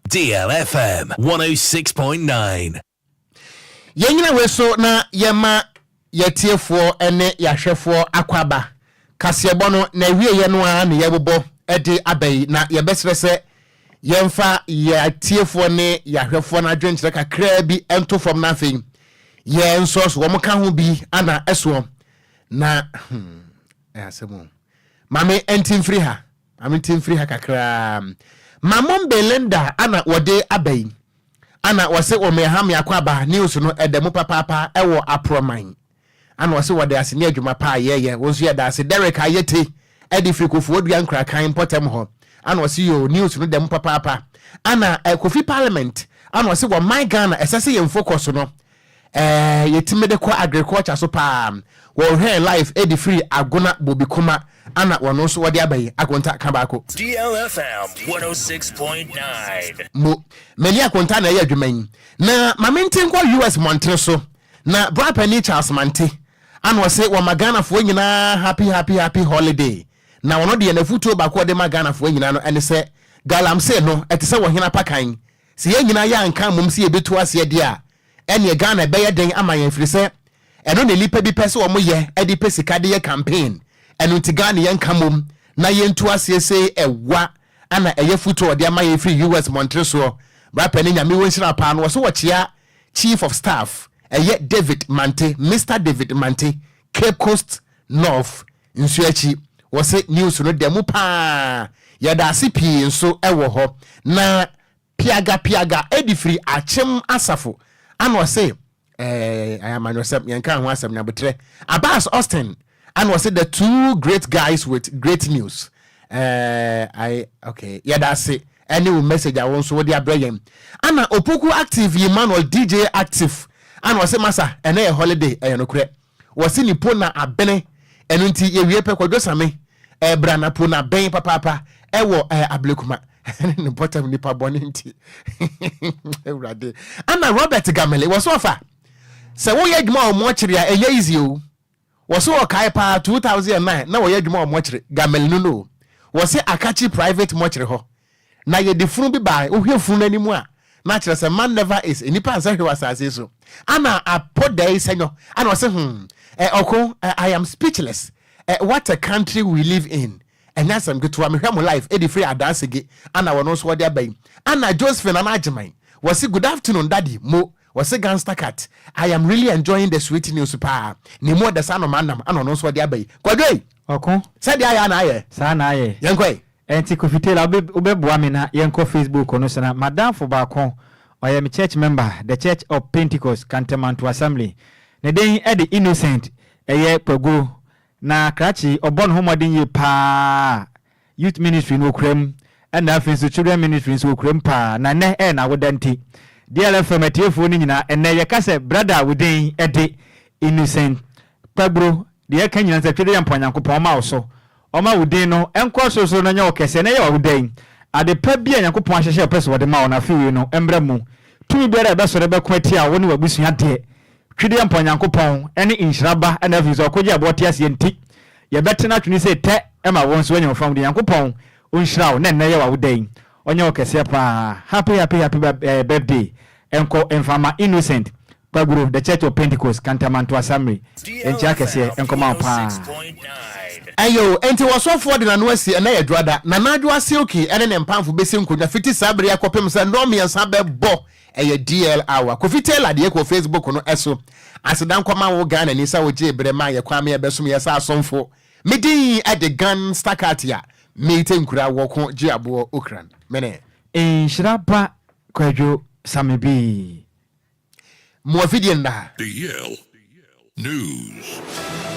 DLFM 106.9. Yɛnyina wei so na yɛma yɛtiefoɔ ne yɛahwɛfoɔ akɔ kaseɛbɔ no na awieɛ no ara na yɛbobɔ de aba yi, na yɛbɛsrɛ sɛ yɛmfa yɛatiefoɔ ne yɛahwɛfoɔ no adwenkyerɛ kakraa bi nto fam, no afei yɛn nso so wɔn ka ho bi ana ɛsoɔ na ɛyɛ asɛm o. Maame nti mfiri ha, maame nti mfiri ha kakraa. Mamom Belinda ana wɔde aba yi ana wɔsɛ wɔn ha mmeako aba news no ɛda mu papaapa ɛwɔ Aporɔman ana wɔsɛ wɔde ase ne adwuma pa a yɛyɛ. Wɔn nso yɛda ase. Derek Ayete ɛde firi Kofoɔ Dua Nkrakan mpɔtam hɔ ana wɔsɛ yo news no da mu papaapa. Ana Kofi Parliament ana wɔsɛ wɔ man Ghana ɛsɛ sɛ yɛn focus no yɛtumi de kɔ agriculture so paa. Wɔhwɛ live ɛde firi Agona Bobikuma ana wɔn nso wɔde aba yi akonta ka baako. DLFM 106.9. Mo mani akonta na ɛyɛ adwuma yi na maame nti nkɔ US mmɔntene so na brapani Charles Mante ana ɔsɛ wɔma Ghanafoɔ nyinaa happy happy happy holiday, na ɔno deɛ n'afutuo baako a ɔde ma Ghanafoɔ nyinaa no ɛne sɛ galamsey no ɛte sɛ wɔhene apakan, sɛ yɛn nyinaa yɛ anka mmom sɛ yɛbɛtu aseɛ deɛ a ɛneɛ Ghana ɛbɛyɛ den ama yɛn, firi sɛ ɛno na nnipa bi pɛ sɛ wɔn yɛ ɛde pɛ sika de yɛ campaign. Ɛno nti Ghana yɛnka mmom na yɛntu aseɛ sɛ ɛwa ana ɛyɛ futuo ɔde ama yɛn firi US mmɔntere soɔ. Brapɛ ne Nyame wɔ nhyira paa no. Wɔ so wɔkyea chief of staff ɛyɛ David Mante, Mr David Mante, Cape Coast North nsuo akyi. Wɔsɛ news no da mu paa, yɛda ase pii nso ɛwɔ hɔ. Na Piaga Piaga ɛdi firi Akyem Asafo ana ɔse amanyɔsɛm yɛnka ho asɛm nyabotrɛ. Abbas Austin ana ɔse the two great guys with great news. I, okay, yɛda ase ɛne wo message a wo nso wode abrɛ yɛn. Ana Opoku Active, Emmanuel DJ Active. Ana ɔse masa ɛnɛ yɛ holiday ɛyɛ nokorɛ. Wɔse ne po na abene ɛno nti yɛwie pɛ Kwadwo Same eh, bra na po na ben papaapa ɛwɔ eh, Ablekuma ɛne ne bɔtam nipa bɔne nti Awurade. Ana Robert Gamele wɔse ɔfa sɛ woyɛ adwuma wɔ mɔkyere a ɛnyɛ easy o. Wɔse wɔkae paa 2009 na wɔyɛ adwuma wɔ mɔkyere Gamele no no o. Wɔse Akakyi private mɔkyere hɔ Na yɛde funu bi bae, wohwɛ funu no anim a, na kyerɛ sɛ man never is, nnipa nsɛ hwee wɔ asase yi so. Ana apo dɛi sɛnyɔ, ana ɔse hmm, eh, ɔko, eh, I am speechless, eh, what a country we live in. Ɛnyɛ asɛm ketewa, mehwɛ mo live, ɛdi firi Adaa Sege, ana wɔno nso wɔde aba yi. Ana Josephine Nana Agyeman, wɔse good afternoon daddy, mo, wɔse gangster cat, I am really enjoying the sweet news paa, ne mu ɔdɛ sɛ anoma nam, ana ɔno nso ɔde aba yi. Kwadwo ei! Ɔko. Sɛdeɛ ayɛ a na ayɛ. Saa na ayɛ. Yɛnkɔ ɛ. Ɛnti Kofi Taylor wobɛboa me na yɛnkɔ Facebook no so na madamfo baako ɔyɛ me church member The Church of Pentecost Kantamanto Assembly ne din de Innocent ɛyɛ Kwaguro na krakye yi ɔbɔ ne ho mmɔden yie paa youth ministry no ɔkura mu ɛna afei nso children ministry nso ɔkura mu paa na nnɛ ɛyɛ n'awoda nti DLFM atiefoɔ no nyinaa ɛnnɛ yɛka sɛ brada a wo din de Innocent Kwaguro deɛ ɛka nyinaa sɛ Twedeɛ Mpɔn Nyankopɔn ɔma wo so Ɔma wo din no nkɔ sorosoro na nyɛ wo kɛseɛ na yɛ w'awoda yi ade pa bi a Nyankopɔn ahyehyɛ a ɔpɛ sɛ ɔde ma wo no afe wei no mmra mu. Tumi biara a ɛbɛsɔre bɛko atia wo ne w'abusua deɛ, Twedeɛ mpa Onyankopɔn ne nhyira ba na afei nso ɔkogye aboɔ te aseɛ nti yɛbɛte no atwene sei tɛ ma wo nso woanya wo fam deɛ. Nyankopɔn ɔnhyira wo na nnɛ yɛ w'awoda yi ɔnyɛ wo kɛseɛ paa. Happy happy happy birthday nkɔ mfa ma Innocent Kwaguro, The Church of Pentecost, Kantamanto Asamri, nkyia kɛseɛ nkɔma wo paa. Ɛyɛ o, enti ɔsɔfoɔ de n'ano asi, ɛnnɛ yɛ Dwoada, Nana Adwoa Silky ne ne mpamfo bɛsi nkonnwa fiti saa bere yi akɔpem sɛ nnɔnmiɛnsa bɛbɔ, ɛyɛ DL Hour. Kofi Taylor deɛ kɔ Facebook no so. Aseda nkɔma wo Ghanani sɛ wogyee berɛ maa yɛ kwan ma yɛbɛsom yɛ sɛ asomfo. Me din de Gan Stakati a meete nkura wɔko gye aboɔ Okran. Mene. Nhyira ba Kwadwo Same Bii. Mo afidie nna ha. DL News.